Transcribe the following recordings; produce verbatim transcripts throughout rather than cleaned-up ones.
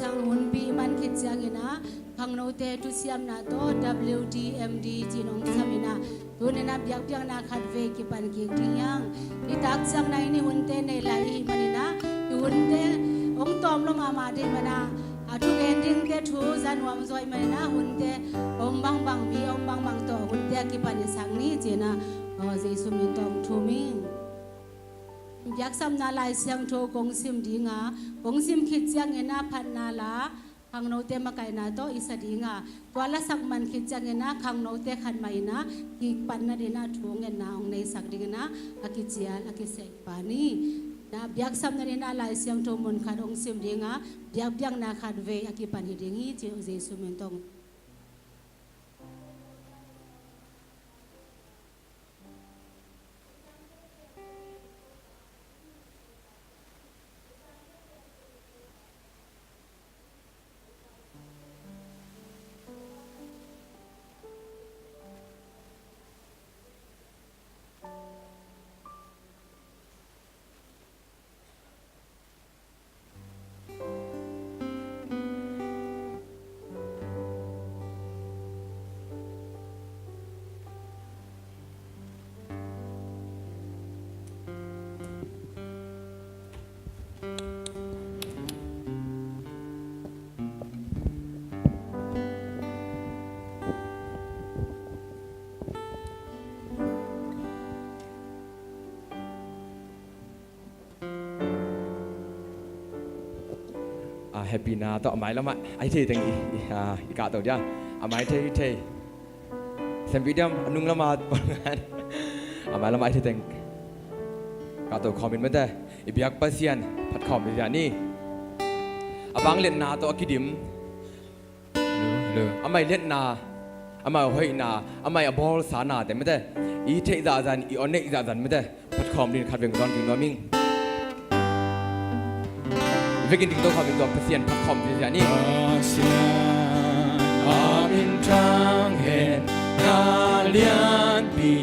Sang hunpi man khit ciangin ah khangnote thusiamna tawh W D M D ci-in hong sam in ah, tuni-in ah biakpiakna khatvei kipan kik ding hi hang. I tak ciangin ah i hunte nei lai i hih manin ah, i hunte hong tawm lo mahmah ding manin ah, a thugen dingte thu za nuam zaw i hih manin ah, hunte om bangbang, mi om bangbang tawh hunte a kipan i sak ni ci-in ah, aw, Jesu min tawh hong thum ing. Biaksapna Lai Siangtho kong sim ding a, kong sim khit ciangin ah phatna la, khangnote makaihna tawh i sa ding a, tua lasak man khit ciangin ah khangnote khat mah in ah kikpanna dingin ah thu ngetna hong neisak dingin ah a kicial, a kisei pah ni. Na biaksapna dingin ah Lai Siangtho mun khat hong sim ding a, biakpiakna khatvei a kipan hi ding hi ci-in Jesu min tawh. A, happy na tawh a mai lamah a hi thei teng i, i, a, i kahto dia. A mai thei, thei. Sempi diam, a nung lamah a mai lamah a hi thei teng kahto khawm in mate. I biak Pasian phat khawm hi zia ni. A vangliatna tawh a kidim. Amah i liatna, amah i hoihna, amah i a bawlsa nate mate, i theih zahzah in, i aw neih zahzah in mate, phat khawm dingin khatvei zawn ding nuam ing. Vekin ding to khawm in tua Pasian phat khawm ding zia ni. Pasian a min thang hen, na lianpi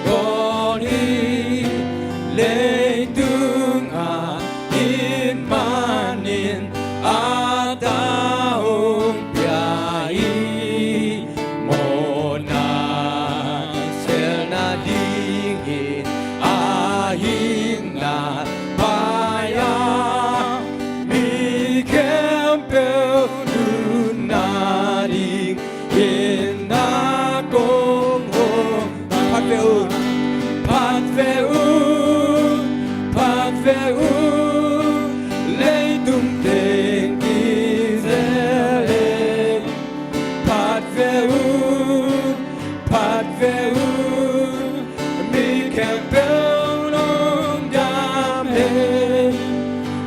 bawl hi, leitung a in manin a ta hong pia hi. Mawhna selna dingin a hing na pai a, mi khempeuh nunna ding in na kong hong. Phat ve un, phat ve un, phat ve un, leitung teng kizel e. Phat ve un, phat ve un, mi khempeuh nong dam e.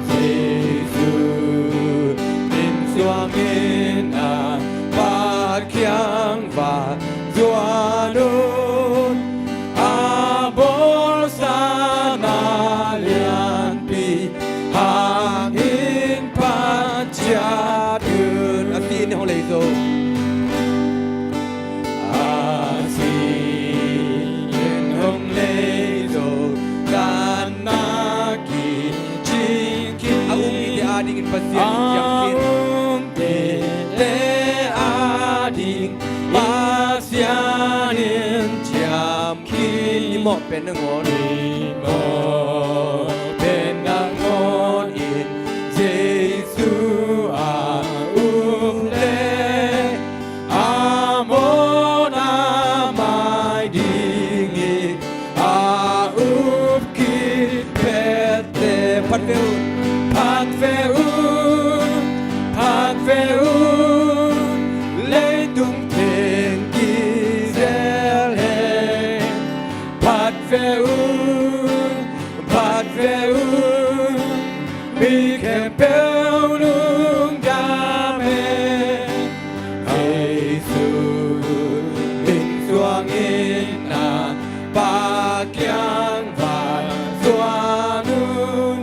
Jesu min suangin a Pathian va zuan un, a bawlsa na lianpi hangin phat ciat un. A si in hong lei zo, a si in hong lei zo, kanna kicing khin, a um mite adingin Pasian in ciam khin. A um mite ading Pasian in ciam khin. I mawh pen nangawn, i mawh pen nangawn in Jesu a um le, a mawhna mai ding hi. A up khit phet teh, phat ve un, phat ve un, phat ve un, leitung teng kizel e. Phat ve un, phat ve un, mi khempeuh nong dam e. Jesu min suangin a Pathian va zuan un,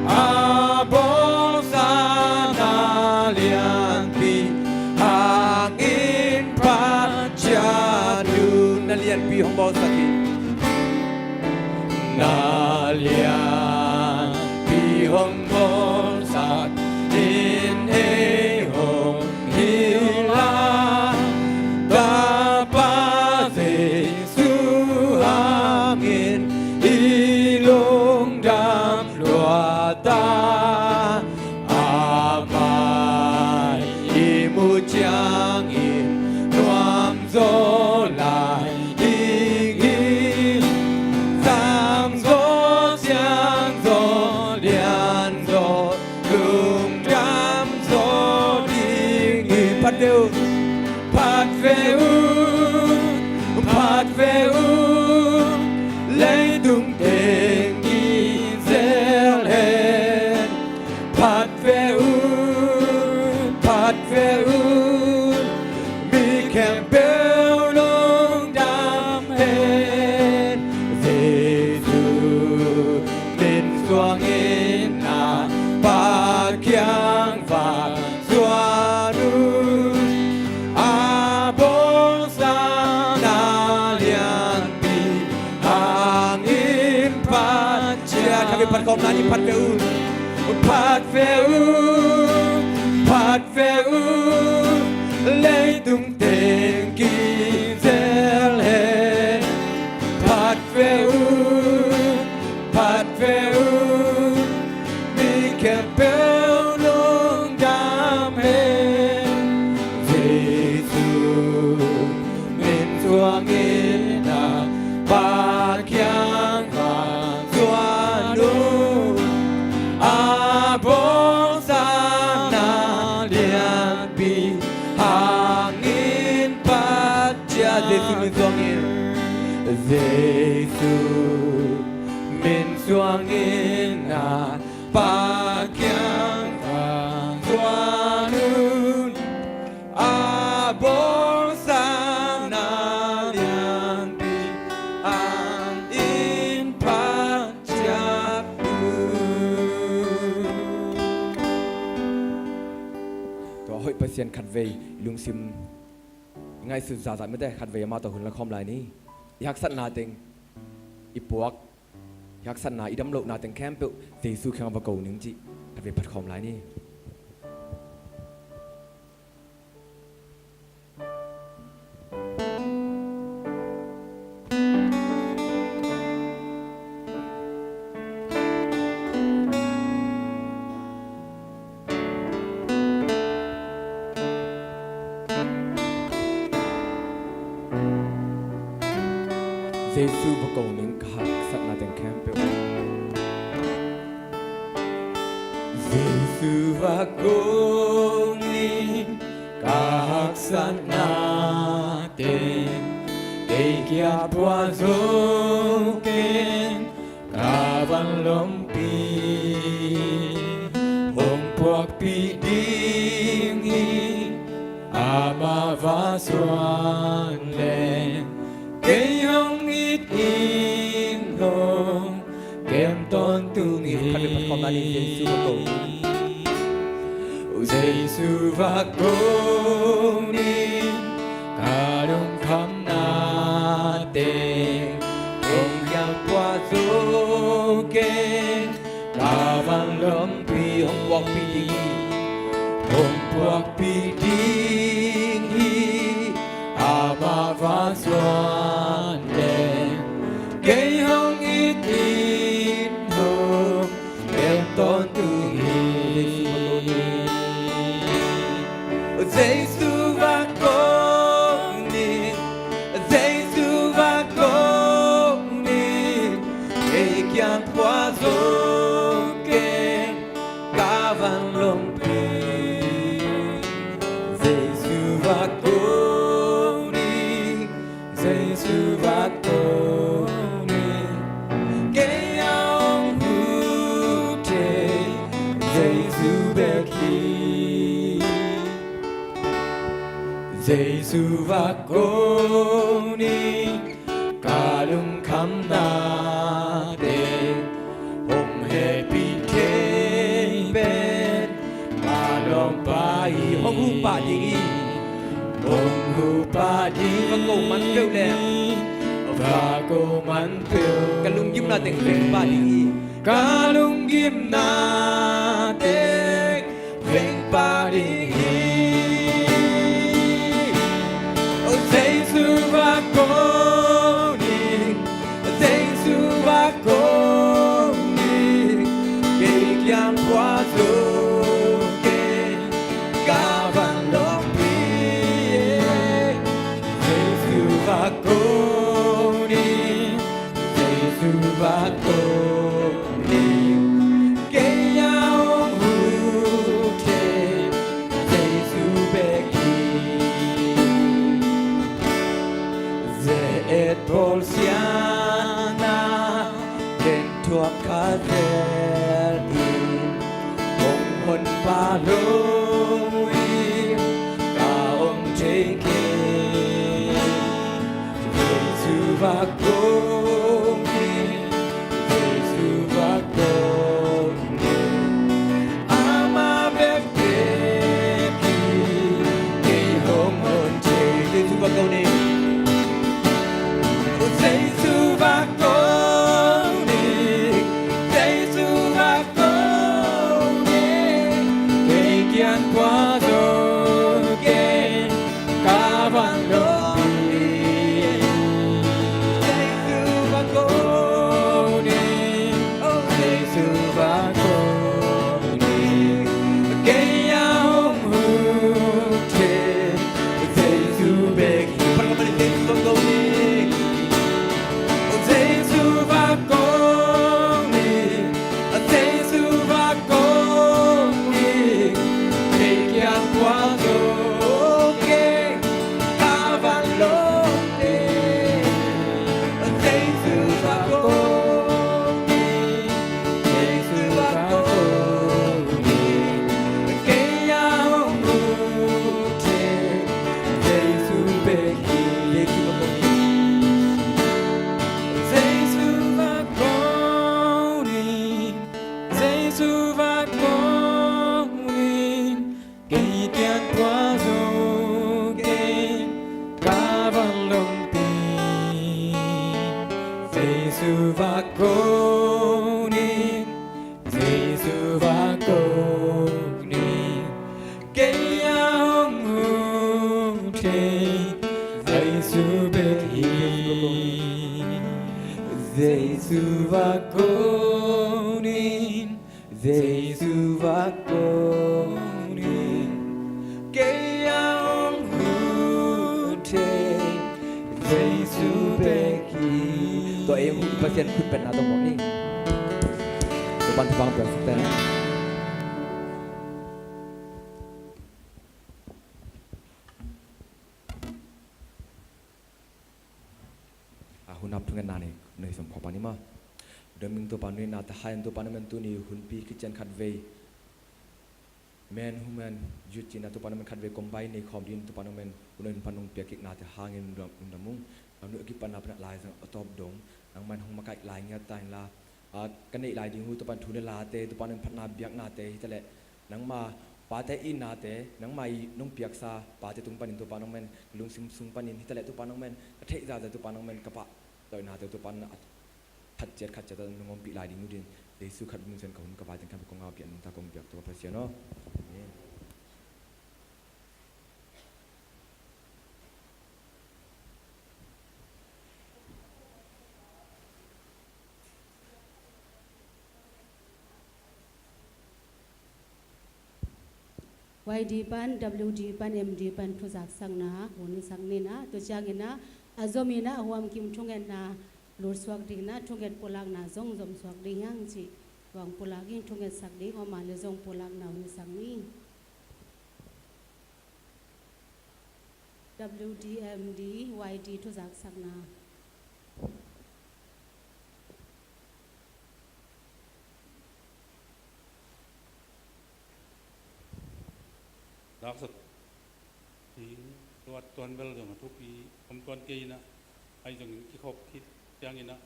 a bawlsa na lianpi hangin phat ciat un. Na lianpi hong bawlsak in. Na lianpi hong bawlsak in, ei Phat ve un, phat ve un, leitung teng kizel hen. Phat ve un, phat ve un, mi khempeuh lungdam hen. Jesu min suangin na Pa kiang vak zuan un, a bawlsa na lianpi hangin phat ciat. Khat vei phat khawm lai ni, phat ve un, phat ve un, phat ve un, leitung teng kizel hen. Phat ve un, phat ve un, mi khempeuh lungdam hen. Jesu min suangin na Pa kiang vak zuan un, a bawlsa na lianpi hangin phat ciat. Jesu min suangin, Jesu min suangin na Pa kiang vak zuan un, a bawlsa na lianpi hangin phat ciat un. Tua hoih Pasian khat vei lungsim i ngaihsut zahzah mite, khat vei amah tawh hun la khawm lai ni. I haksatna teng, i puak, i haksatna, i dam lohna teng khempeuh Jesu kiang va ko ning cih khat vei phat khawm lai ni. Jesu va ko ning, ka haksatna teng khempeuh. Jesu va ko ning, ka haksatna teng, kei kiang pua zo keng, ka vanlompi hong puakpih ding hi. Amah va zuan leng kei hong it in hong kem tawntung hi. Khat vei phat khawm lai ni, Jesu va ko. Jesu va ko ning, ka lungkhamna teng, kong kiang pua zo keng, ka vanlompi hong puakpih ding hi, hong puakpih ding hi. Amah va zuan leng kei hong it in hong kem tawntung hi. Jesu va ko ning, Jesu va ko ning, kei kiang pua zo keng, ka vanlompi. Jesu va ko ning, Jesu va ko ning, kei a hong hu thei Jesu bek hi. Jesu va ko ning, ka lungkhamna teng, hong hehpih thei pen ka lawmpa hi. Hong hu pah ding hi. Hong hu pah ding hi. Va ko man peuh leh, va ko man peuh, ka lunggimna teng veng pah ding hi. Ka lunggimna teng veng pah ding hi. O Jesu va ko ning, Jesu va ko ning, kei kiang pua zo keng, ka vanlompi. Jesu va ko ning, Jesu va ko ning, kei a Vel in hong honpa lo in ka om thei kei. Jesu va ko ni, Jesu va ko ni. Ama bek bek in kei hong hon thei. Jesu va ko ni. Jesu va ko ni, Jesu va ko ni, kei kiang tua zo kei ka van lo ni. Jesu va ko ni, oh Jesu va ko ni, kei a hong hu thei. Jesu bek hi. Jesu va ko ni, Jesu va ko ni, kei kiang tua zo kei ka van lo ni. Jesu va ko ni, Jesu va ko ni, kei a hong hu thei. Jesu bek hi. Jesu va ko ni, Jesu va ko ni, Jesu va ko ni, kei kiang tua zo kei ka van lo ni. Jesu va ko ni, Jesu va ko ni, kei a hong hu thei. Jesu bek hi. Jesu va ko ni, Jesu va ko ni, kei a hong hu thei. Jesu bek hi. Tua ei hong Pasian khut bengna tawh mawk ni. Tua pan thupha piak suk ten. A hun ap thungetna nei, nei sawm khawm pan i ma. Dawimangpa Topa nuntakna te hangin Topa nang men tuni hunpi khit ciang khatvei men, humen, youth cihna Topa nang men khatvei combine nei khawm dingin Topa nang men hun a hun pan nong piak kikna te hangin lungdam, lungdam ung. Nang nung a kipatna pan a laizang a tawp dong nangman hong makaih lai ngiat ta inla, a, ka neih lai ding uh Topa thu le late, Topa nang phatna biaknate hi taleh nangma pate itnate, nangma i nong piaksa pate tung panin Topa nang men ka lungsim sung panin hi taleh Topa nang men ka theih zahzah Topa nang men ka pahtawihnate Topa nang a khat ciat khat ciat a nong ompih lai ding uh din Jesu khat bung sen ka hun ka vai teng khan kong ngau piak nungta kong biak Topa Pasian aw. Amen. Y D pan, W D pan, M D pan thuzaksakna hun i sak ni na, tua ciangin a, a zom in a, a huamkim thungetna lutsuak ding na, thunget pulakna zong zomsuak ding hiang cih, tua pulak in thungetsak ding, om a le zong pulakna hun i sak ni. W D M D Y D thuzaksakna. Daksak ding tuat tuan bel zong a thupi om tuan kei inah, ahi zongin kikhop khit cianginah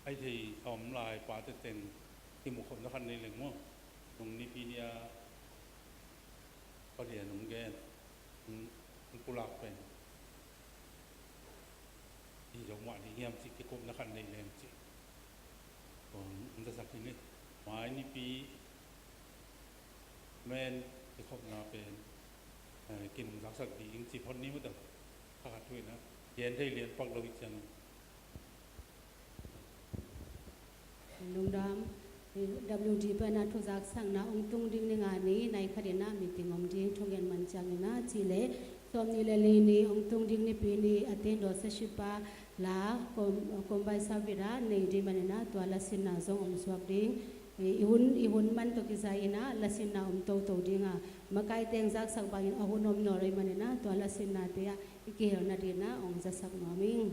ahi thei a om lai pate teng kimukhopna khat nei leng maw? Nung nipi ni-a Palian hong gen, hong, hong pulak pen i zong mah ding hiam cih kikhopna khat nei leng cih. Kong hong zasak hi ni. Mai nipi men kikhopna pen, eh, kinungzaksak ding cih phot ni maw ta. Kha khat thu inah gen thei lian pak lo hi ciang. Lungdam. W D pan a thuzaksakna hong tung ding ni nga ni, nai khat inah meeting om ding thungen man ciang inah cih leh sawm ni le li ni hong tung ding nipi ni a tendo seshipa la kom, kombai sabira nei ding man inah tua lasinna zong om suak ding. I hun, i hun man tawh kizai inah lasinna om toto ding a, makai teng zaksak bangin a hun om nawn rei man inah tua lasinna te ah i kihelna ding inah hong zasak nuam ing.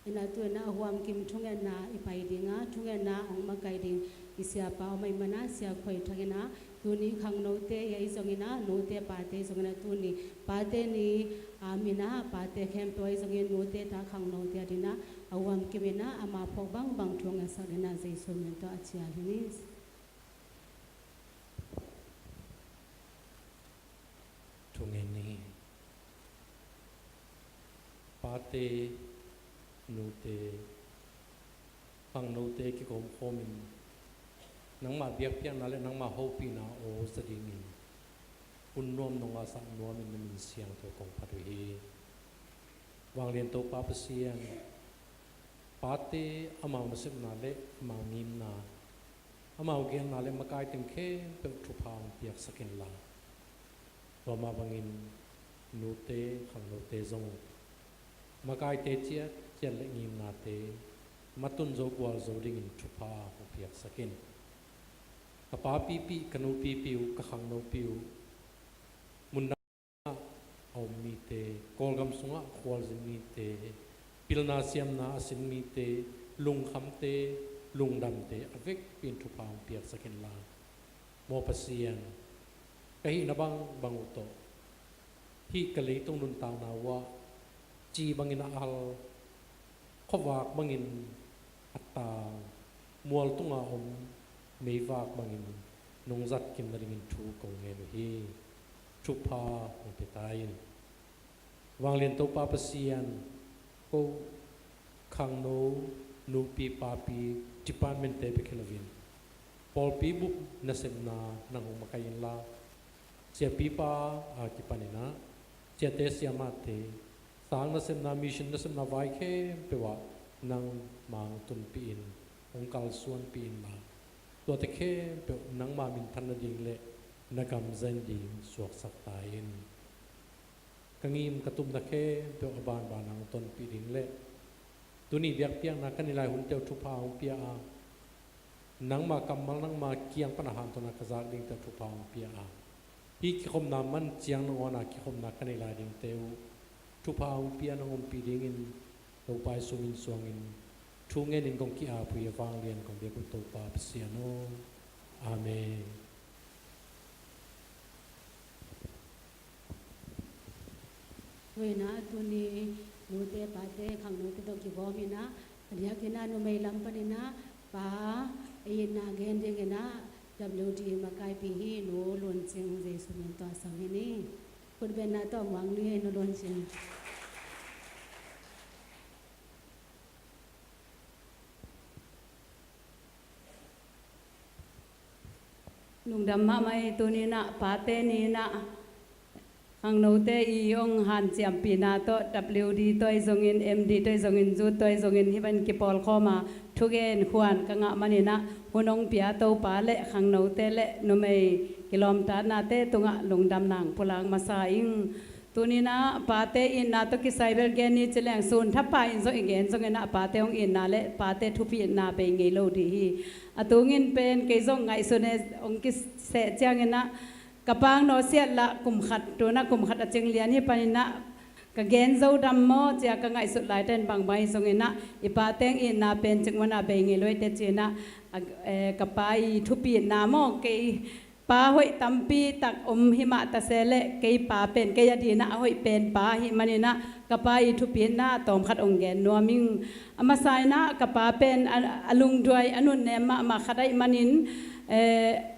Ina tu ina a huam kim thungetna i pai dinga, thungetna hong makai ding i siapa om ai mana sia khoi thangina, tuni khangnote i ai zongina, note pate zongina, tuni pate ni a mina, pate khempeuh ai zongin note ta khangnote a dina a huam kim ina ama phok bangbang thungetsak dina Jesu min tawh a cial hi ni. Thungen ni. Pate, nute, khangnote kikhawm khawmin nangmah biakpiakna le nangmah hopihna aw za dingin hun nuam nong ngahsak nuamin na min siangtho kong phat uh hi. Vanglian Topa Pasian, pate amau nasepna le amau ngimna, amau gelna le makai teng khempeuh thupha hong piaksak inla, tua mah bangin nute khangnote zong makaite ciatciat le ngimnate matun zo gual zo dingin thupha hong piaksak in. Ka papipi, ka nupipi uh, ka khangnopi uh, mundang a om mite, Kawlgam sungah khualzin mite, pilna siamna a sin mite, lungkhamte, lungdamte a vekpi in thupha hong piaksak inla, maw Pasian, ka hihna bangbang uh tawh hih ka leitung nuntakna uhah ci bangin a al, khuavak bangin a tang, mual tunga om meivak bangin nong zatkim nadingin thu kong ngen uh hi. Thupha hong pia ta in. Vanglian Topa Pasian, ko khangno, nupi, papi, departmentte bek hi loin pawlpi bup nasepna nang hong makai inla, siapipa a kipaninah siate siamahte sang nasepna, mission nasepna vai khempeuh ah nang mang tunpih in, hong kalsuanpih inla, tuate khempeuh nangma minthan nading le na gam zain ding suaksak ta in. Ka ngim ka tupna khempeuh a banban hong tonpih ding le tuni biakpiakna ka nei lai hunte uh thupha hong pia a, nangma kammal, nangma kiang pana hanthawnna ka zak dingte uh thupha hong pia a, hih kikhopna man ciang nangawn a kikhopna ka nei lai dingte uh thupha hong pia, nang ompih dingin Topa Jesu min suangin thu ngenin kong ki-ap uh hi. A vanglian kong biak uh Topa Pasian aw. Amen. Tuinah tuni nute pate khangnote tawh kigawm inah, a diakinah numei lam paninah pa itna gen dinginah W D makaipi hi, Nu Lun Cing, Jesu min tawh a sam hi ni. Khutbetna tawh muang ni, Nu Lun Cing. Lungdam mahmah hi. Tuninah pate ninah khangnote i hong hanciampihna tawh W D tawh i zongin, M D tawh i zongin, Youth tawh i zongin hih bang kipawlkhawm a thugen khuan ka ngah maninah hun hong pia Topa le khangnote le numei kilawmtatnate tungah lungdamna hong pulak masa ing. Tuninah pate itna tawh kisai bel gen ni ci leng sun thapa in zong i gen zonginah pate hong itna le pate thupitna bei ngei lo dih hi. A tungin pen kei zong ngaihsun e, hong kiseh cianginah ka pa hong nawsiat lah kum khat, tunah kum khat a cing lian hi paninah ka gen zo dam maw cia ka ngaihsut laiten bangbang hi zonginah i pate hong itna pen cikmana bei ngei lo hi teh cinah, a, eh, ka pa i thupitna maw, kei pa hoih tampi tak om himah tase le kei pa pen kei a dinah a hoih pen pa ahih maninah ka pa i thupitna tawmkhat hong gen nuam ing. A masa inah ka pa pen a, a lungduai a nunnem mahmah khat ahih manin, eh,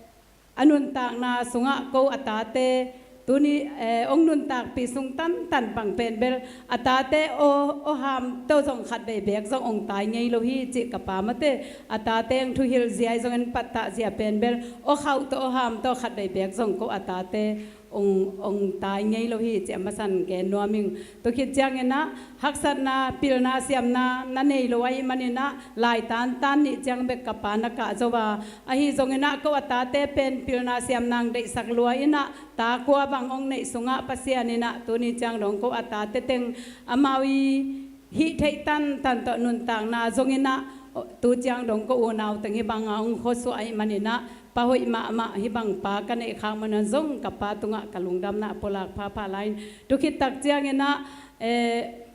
a nuntakna sungah ko a tate tuni, eh, hong nuntakpih sung tantan bang pen bel a tate aw, aw ham tawh zong khatvei beek zong hong tai ngei lo hi cih ka pa mate, a tate hong thuhilh zia i zongin pattah zia pen bel aw khauh tawh aw ham tawh khatvei beek zong ko a tate hong, hong tai ngei lo hi cih a masan gen nuam ing. Tua khit cianginah haksatna, pilna, siamna na nei lo ahih maninah lai tantan nih ciang bek ka pa na kah zo a, ahi zonginah ko a tate pen pilna siamna hong deihsak lua inah ta kua bang hong neih sungah Pasian inah tuni ciang dong ko a tate teng amau i hih theih tantan tawh nuntakna zonginah tu ciang dong ko unau teng hih banga hong khuasuah ahih maninah pa hoih mahmah hih bang pa ka neih khak manin zong ka pa tungah ka lungdamna pulak phapha lai in. Tu khit tak cianginah, eh,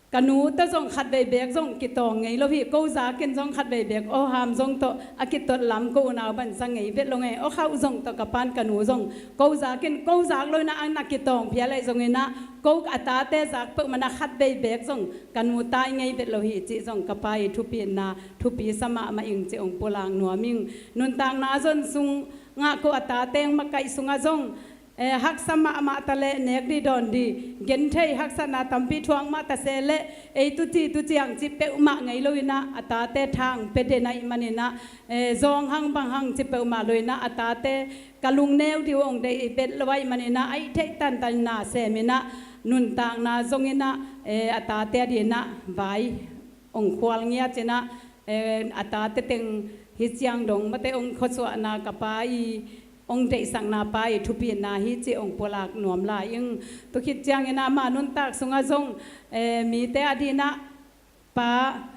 Ka nu tawh zong khatvei beek zong kitawng ngei lo hi. Ko zakin zong khatvei beek aw ham zong tawh a kitot lam ko unau bansa ngei vet lo ngei. Aw khauh zong tawh ka pan ka nu zong ko zakin ko zak lo inah ang na kitawng phial aih zong inah ko a tate zak peuhmah na khatvei beek zong ka nu tai ngei vet lo hi cih zong ka pa i thupina thupi sa mahmah ing cih ong pulak nuam ing. Nuntakna zon sungah ko a tate ong makaih sungah zong eh, haksa mahmah ta leh nek dih dawn dih genthei haksatna tampi thuak mah ta se leh ei tuci tuciang ci peuhmah ngei lo inah a tate thang pe den aih man inah eh, zawng hang bang hang ci peuhmah lo inah a tate ka lungneu dih uh ong deih vet lo aih man inah aih theih tantan na sem inah nuntakna zong inah eh, a tate a dinah vai ong khual ngiat inah eh, a tate teng hi ciang dong mate ong khuasuahna ka pa i ong deihsakna pa i thupina hi ci ong pulak nuam lai ing. Tukhit ciangin ama nuntak sungah zong eh, mite a dinah pa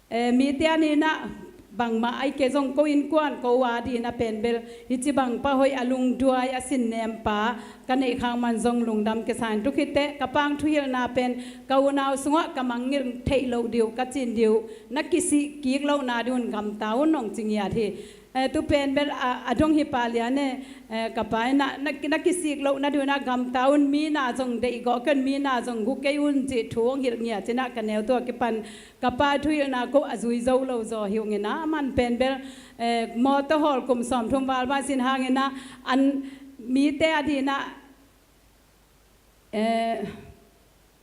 eh, mite a dinah bangmah aih kei zong ko innkuan ko a dinah pen bel hi ci bang pa hoih a lungduai a sinnem pa ka neih khak man zong lungdam kisa in. Tukhitteh ka pang thuhilhna pen ka unau sungah ka mangngilh theih loh dih uh ka cin dih uh na kisih kik lohna dih un gamta un ong ci ngiat hi. Eh, tu pen bel a, a dong hi pah lian e, eh, ka pa inah na, na kisik lohna dih un ah gamta un mi na zong deih gawh kei un mi na zong gu kei un cih thu ong hilh ngiat inah ka neu tua kipan ka pa thuhilhna ko a zui zo lo zaw hi ung inah aman pen bel eh, mawtaw hawl kum sawmthum val mah sin hang inah an mite a dinah eh,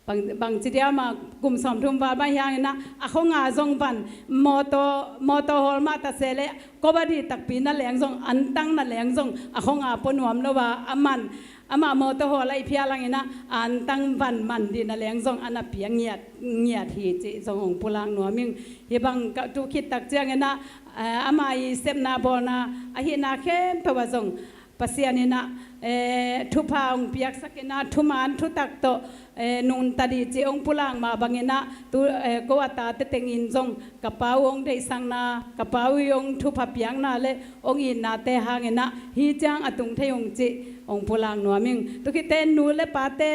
bang, bang ci diam a kum sawmthum val mah hiang inah a khonga zong van mawtaw, mawtaw hawl mah ta se leh kobadi takpi na leng zong antang na leng zong a khonga pua nuam lo a aman amah mawtaw hawl aih phial hang inah antang van man dih na leng zong a na piak ngiat, ngiat hi cih zong ong pulak nuam ing. Hi bang ka tu khit tak ciang inah eh, ama i sepna bawlna ahihna khempeuh ah zong Pasian inah eh, thupha ong piaksak inah thuman thutak tawh eh, nungta dih ci ong pulak mah bang inah tu eh, ko a tate teng in zong ka pa uh ong deihsakna ka pa uh i ong thupha piakna le ong itnate hang inah hi ciang a tung thei ung cih ong pulak nuam ing. Tukhitteh nu le pate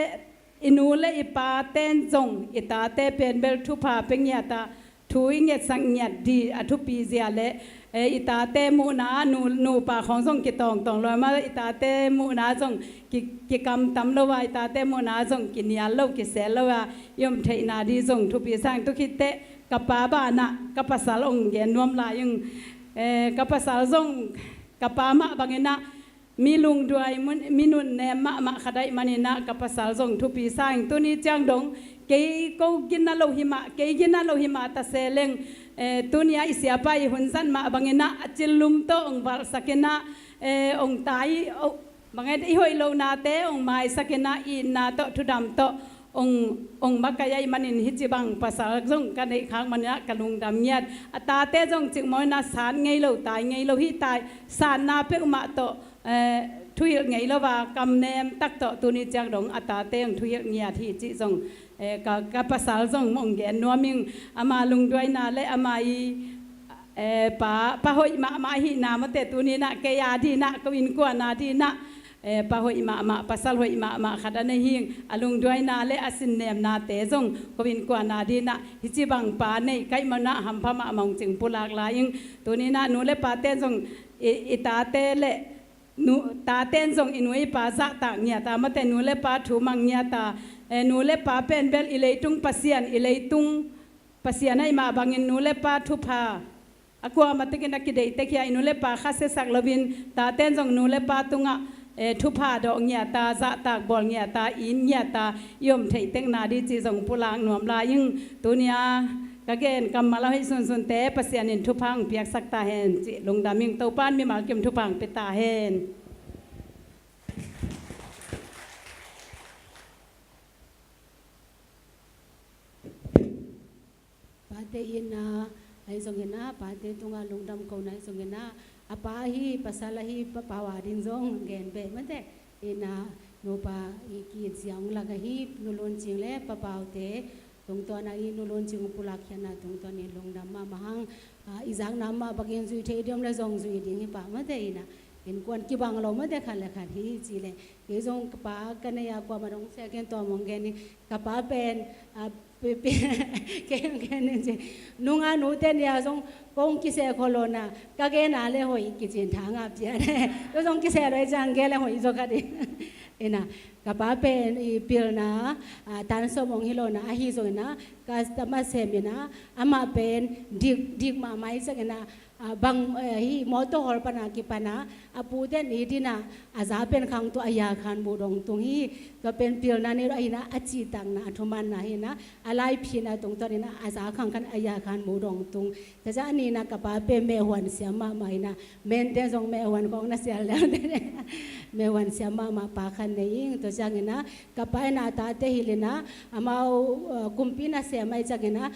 i nu le i paten zong i tate pen bel thupha pe ngiat a thu i ngetsak ngiat dih a thupi zia le eh, i tate muhna ah nu, nupa khawng zong kitawngtawng lo mah i tate muhna ah zong ki, kikamtam lo a i tate muhna ah zong kinial lo kisel lo a i om theihna dih zong thupi sa ing. Tukhitteh ka pa banah ka pasal ong gen nuam lai ing. Eh, ka pasal zong ka pa mah bang inah mi lungduai mun, mi nunnem mahmah khat aih man inah ka pasal zong thupi sa ing. Tuni ciang dong kei ko gina lo hi mah, kei gina lo hi mah ta se leng eh, tuni a i siapa i hun zat mah bang inah a cillum tawh ong valhsak inah eh, ong tai oh, bang et i hoih lohnate ong maisak inah itna tawh thudam tawh ong, ong makaih aih man in hi ci bang pasal zong ka neih khak man inah ka lungdam ngiat. A tate zong cikmawh inah sat ngei lo tai ngei lo hi tai satna peuhmah tawh eh, thuhilh ngei lo a kamnem tak tawh tuni ciang dong a tate ong thuhilh ngiat hi cih zong eh, ka, ka pasal zong ong gen nuam ing. Ama lungduaina le ama i eh, pa, pa hoih mahmah ahihna mawte tuni inah kei a dinah ko innkuan a dinah eh, pa hoih mahmah pasal hoih mahmah khat a nei hi ing. A lungduaina le a sinnemnate zong ko innkuan a dinah hi ci bang pa nei kaih man inah hampha mahmah ong cih ong pulak lai ing. Tuni inah nu le pate zong i, i tate le nu, taten zong i nu i pa zahtak ngiat a mate nu le pa thu mang ngiat a eh, nu le pa pen bel i leitung Pasian i leitung Pasian aih mah bangin nu le pa thupha a kuamah tekin a kideih tek hi a i nu le pa khasiasak loin taten zong nu le pa tungah eh, thupha dawh ngiat a zahtak bawl ngiat a it ngiat a i om theih tekna dih cih zong pulak nuam lai ing. Tuni a ka gen kammal a hoih sunsunte Pasian in thupha ong piaksak ta hen cih lungdam ing. Topa in mimal kim thupha ong pia ta hen. Pate itna ahi zongin ah pate tungah lungdam kohna ahi zongin ah a pa ahi pasal ahi pa pau a ding zong gen beh mate itna nupa i ki-it zia ong lak ahi Nu Lun Cing le pa Paute tungtawn a i Nu Lun Cing ong pulak khiatna tungtawn in lungdam mahmah hang. Ah, i zakna mah bangin zui thei diam le zong zui ding hi pah mate itna innkuan kibang lo mate khat le khat hi ci le kei zong ka pa ka nei a kuamah dong sia ken tua mong gen hi ka pa pen ah, Pi, pi, ken, ken, ken, nunga nute nia zong kong kiseh kholona, ka gena le hoih kicin thanga pian. Tua zong kiseh loi ciang gen le hoih zaw kha ding. Ina, ka pa pen i pilna, a, tan sawm hong hi lona, ahi zongina, customer semina, amah pen dik, dik mahmah i ciangina, a, bang, eh, hi motor hall pana kipana, a puten i dina, a za pen khang tua a ya khan mu dong tung hi, tua pen pilna nei lo ahina, a citakna, a thumanna hina, a laiphina tungtawn ina, a za khang khan a ya khan mu dong tung. Tua ciang a nina ka pa pen mehhuan siam mahmah ina, mente zong mehhuan kong na sial lel te, mehhuan siam mahmah pa khan nei ing, tua ciang ina, ka pa ina a tate hilina, amau, eh, kumpi na sem ai ciang ina,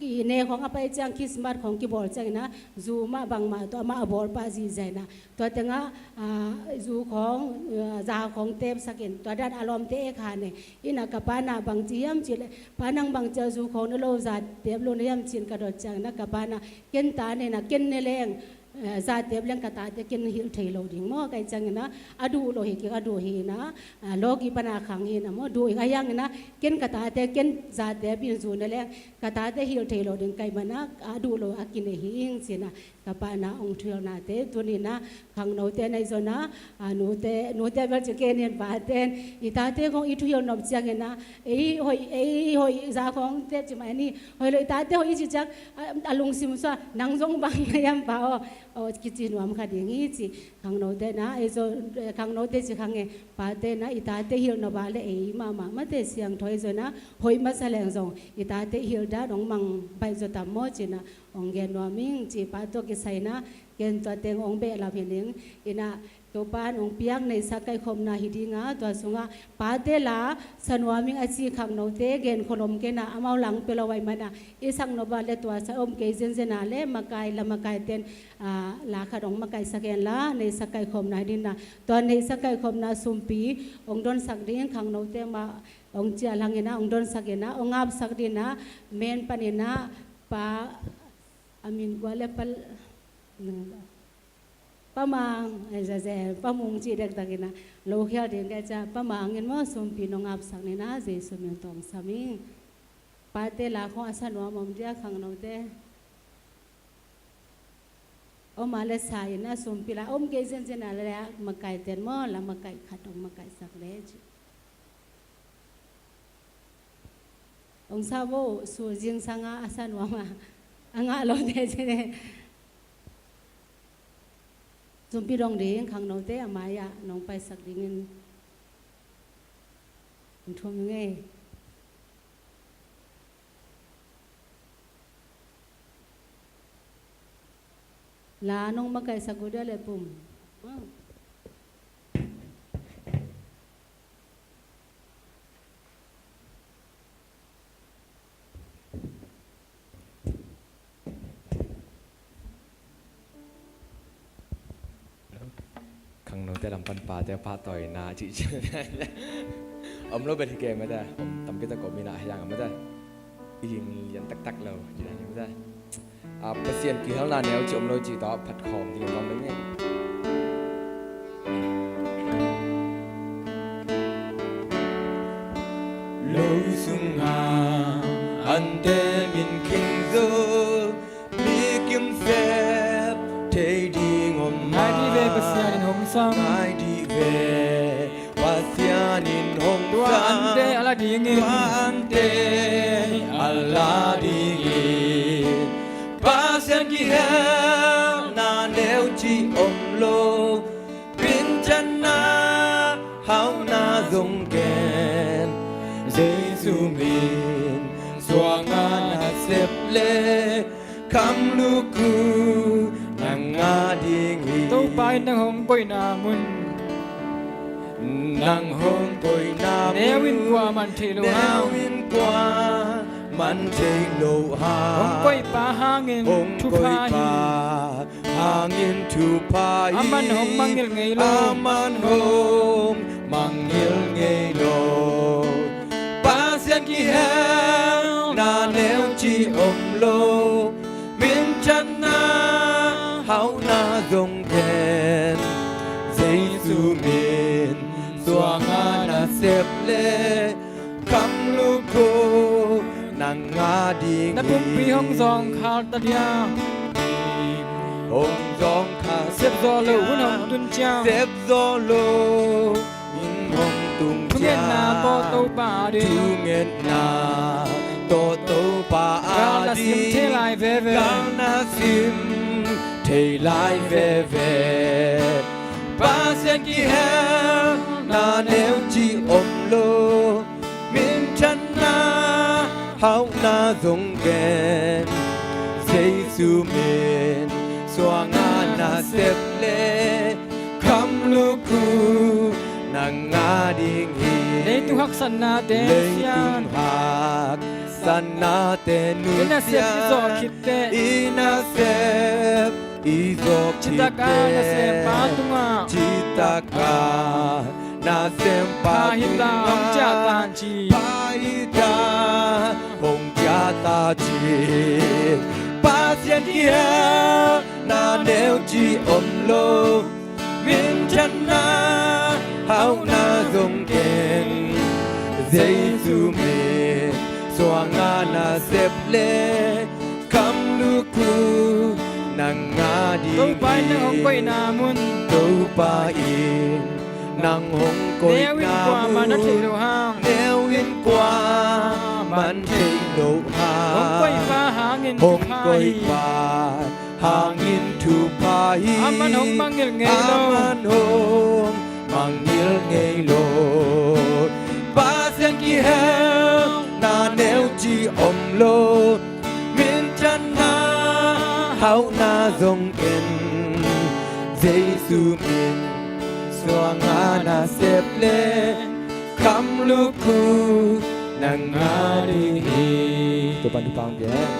i ne khong a pai ciang Christmas khong kibawl ciang ina, zu mah bangmah tua amah a bawl pah zihziah ina. Tua tengah, ah, zu khong, ah, za khong tepsakin, tua dan a lawmte e kha ne. Ina ka pa na bangci hiam cih le, pa nang bangci a zu khong ne lo za tep lo ne hiam cin ka dot ciang ina ka pa na ken ta ne na ken ne leng, eh, za tep leng ka tate ken hilh thei lo ding maw, kai ciang ina a duh lo hi kik a duh hi ina, ah, lawki pana khang hi ina maw, duh hi a hiang ina ken ka tate ken za tep in zu ne leng ka tate hilh thei lo ding kai mana a duh lo a kinei hi ing cina. Ka pa na ong thuhilhnate, tunina khangnote na i zona, a, nute, nute bel ci kenin paten, i tate kong i thuhilh nop ciangina, ei hoih, ei hoih za kong te ci mai ni, hoih lo i tate hoih i ci ciang, a, a lungsim sua, nang zong bang na yam pa o, o, kici nuam kha ding hi ci, khangnote na, ei zo, khangnote ci khange, pate na, i tate hilh nop a le ei mahmah, mate siangtho i zona, hoih masa leng zong, i tate hilh da, nong mang baih zo tam maw cina, ong gen nuam ing ci pa tua kisaina, ken tua teng ong behlap hi ning, ina, Topan ong piak neihsak kaihkhopna hi dinga, tua sunga, pate la, sa nuam ing a ci khangnote, gen kholom kena, amau lang pia lo ai mana, i sak nop a le tua sa om kei zenzen a le, makai la makai ten, a, la khat ong makaihsak en la, neihsak kaihkhopna hi dingna, tua neihsak kaihkhopna sumpi, ong donsak ding khangnote ma, ong ciah langina, ong donsak ina, ong apsak dina, men panina, pa, a min kua le pa, Pa Mang, eh, za, za, Pa Mung ci dektak ina, lo khial ding ka cia, Pa Mang in maw sumpi nong apsak nina, Jesu min tawng sam ing. Pate la khong a sa nuam om dia khangnote. Om a le sa ina sumpi la, om kei zenzen a le a makai ten maw, la makai khat ong makaihsak le ci. Ong sa vo, su zingsanga a sa nuam a, a ngah lo te ci ne. Sumpi dong ding, khangnote a mai-ah nong paisak dingin ong thum ngei. La nong makaihsak uh dia le pum. Khangnote lam pan pate pahtawina cihcih om lo bet hi kei mate, om tampi tak om ina a hiang a mate. I ding lian taktak lo cih dan hi mate. A, Pasian kihelna neu cih om lo cih tawh phat khawm ding a om lo nge. Lo sunga ante min khing zo, mi kimsep thei ding om. Ngai dih ve, Pasian in hong sam. Ngai dih ve, Pasian in hong sam. Tua ante a la dingin. Tua ante a la dingin. Pasian kihelna neu cih om lo. Pinchanna hauhna zong gen. Jesu min suanga na sep le. Khamluk uh nang a ding hi. Topa in nang hong koihna mun. Nang hong koihna mun. Neu in kua man thei lo hang. Neu in kua man thei lo hang. Hong koihpa hangin thupha hi. Hong koihpa hangin thupha hi. Aman hong mangngilh ngei lo. Aman hong mangngilh ngei lo. Pasian kihelna neu cih om lo. Minthanna hauhna zong gen. Jesu min suanga na sep le. Khamluk uh ading na pumpi hong zawngkhal ta dia. Hong zawngkhal ta dia. Sep zawh loh hun hong tun ciang, sep zawh loh in hong tung ciang, thungetna tawh Topa ading, thungetna tawh Topa ading, gal na sim thei lai veve. Gal na sim thei lai veve. Pasian kihelna neu cih om lo. Minthanna hauhna zong gen. Jesu min suanga na sep le khamluk uh nang ading hi. Leitung haksatnate nusiat, leitung haksatnate nusiat, i nasep i zawh khitteh, i nasep i zawh khitteh, citaka nasempa tungah, citaka nasempa tungah pha hita hong ciah tan ci. Pha hita hong ciah ta ci. Pasian kihelna neu cih om lo. Minthanna hauhna zong gen. Jesu min suanga na sep le khamluk uh nang ading hi. Topa in nang hong koihna mun, Topa in nang hong koihna mun, neu in kuamah na theih loh hang, neu in kuamah na theih loh hang, hong koihpa hangin, hong koihpa hangin thupha hi. Aman hong mangngilh ngei lo. Aman hong mangngilh ngei lo. Pasian kihelna neu cih om lo. Minthanna hauhna zong gen. Jesu min suanga na sep le khamluk uh nang ading hi. Topa'n thupha hong pia hen.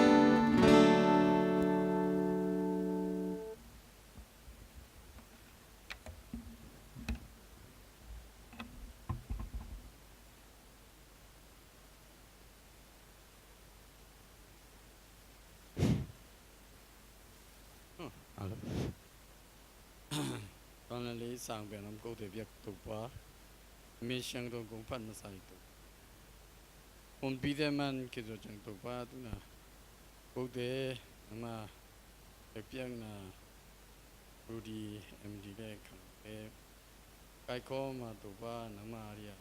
Tuan le lei sang piang lam kote biak Topa, mi siangtho kong phat masa hi Topa. Honpite man kizo ciang Topa tuna kote nangma biakpiakna Rudy M D le khangte kaikhawm a Topa nangma a dia.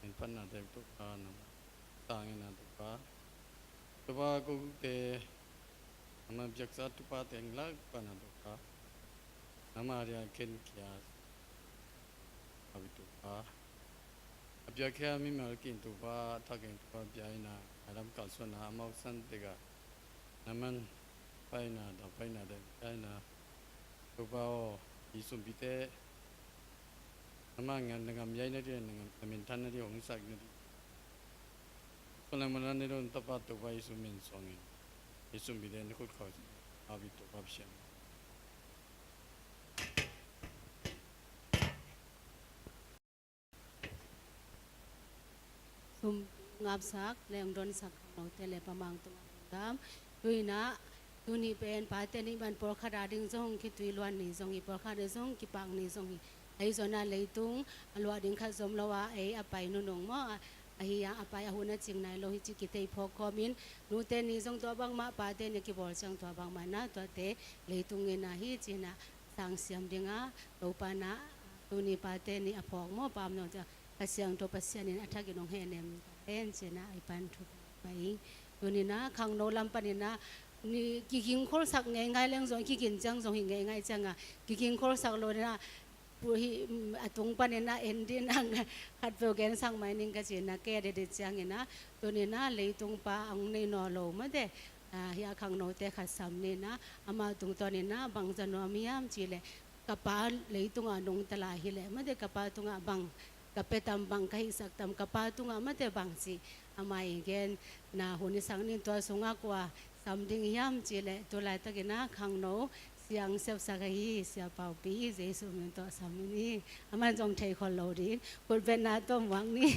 Min phatnate Topa nangma tangin a Topa. Topa kote nangma biaksa Topa teng lak pan a Topa. Nangma a dia ken kia a bi Topa. A biakhia mimal kin Topa, a thakin Topa bia ina, a lam kalsuanna, a mawksan teka, na man paina, dam paina, dam paina, Topa aw, i sumpite, na man ngam, na ngam yai na di, na ngam, na minthan na di, hong sak na di. Kong lang manan ni don Topa, Topa i sum min suangin, i sumpite na khut khau, a bi Topa bisiam. Sum ngapsak leng donsak khangnote le pamang tungah lungdam. Tuinah, tuni pen pate nih ban pawlkhat a ding zong khitui luan ni zong hi, pawlkhat a zong kipak ni zong hi. Ahi zongin leitung a luah ding khat zom lo a, ei a pai nunung maw, a, ahi a, a pai a hun a cing nai lo hi ci kithei phawk khawmin, nute ni zong tua bangmah, pate ni a kibawl ciang tua bangmah na, tuate leitung ngen a hi cinah sang siam ding a, Topa na, tuni pate ni a phawk maw, pamno ciang Kha Siangtho Pasian in a thakin hong hehnem ta hen cinah i pan thu mah ing. Tuninah khangno lam paninah ni kigingkholsak ngeingai leng zong, kigin ciang zong hi ngeingai ciangah kigingkholsak lo ninah pu hi, a tung paninah en dinah khatpeuh gensak mai ning ka cinah ke dede cianginah tuninah leitung pa ang nei naw lo mate. Ah, hi a khangnote khat sam ninah ama tungtawninah bang za nuam hiam cileh ka pa leitungah nungta lai hileh mate ka pa tungah bang ka pia tam, bang ka hihsak tam, ka pa tungah mate bang ci. Ama i genna hun i sak ning tua sungah kua sam ding hiam cileh tu laitakinah khangno siang sepsak ahi Sia Paupi Jesu min tawh sam ning. Aman zong thei khol lo ding, khutbetna tawh muak ni.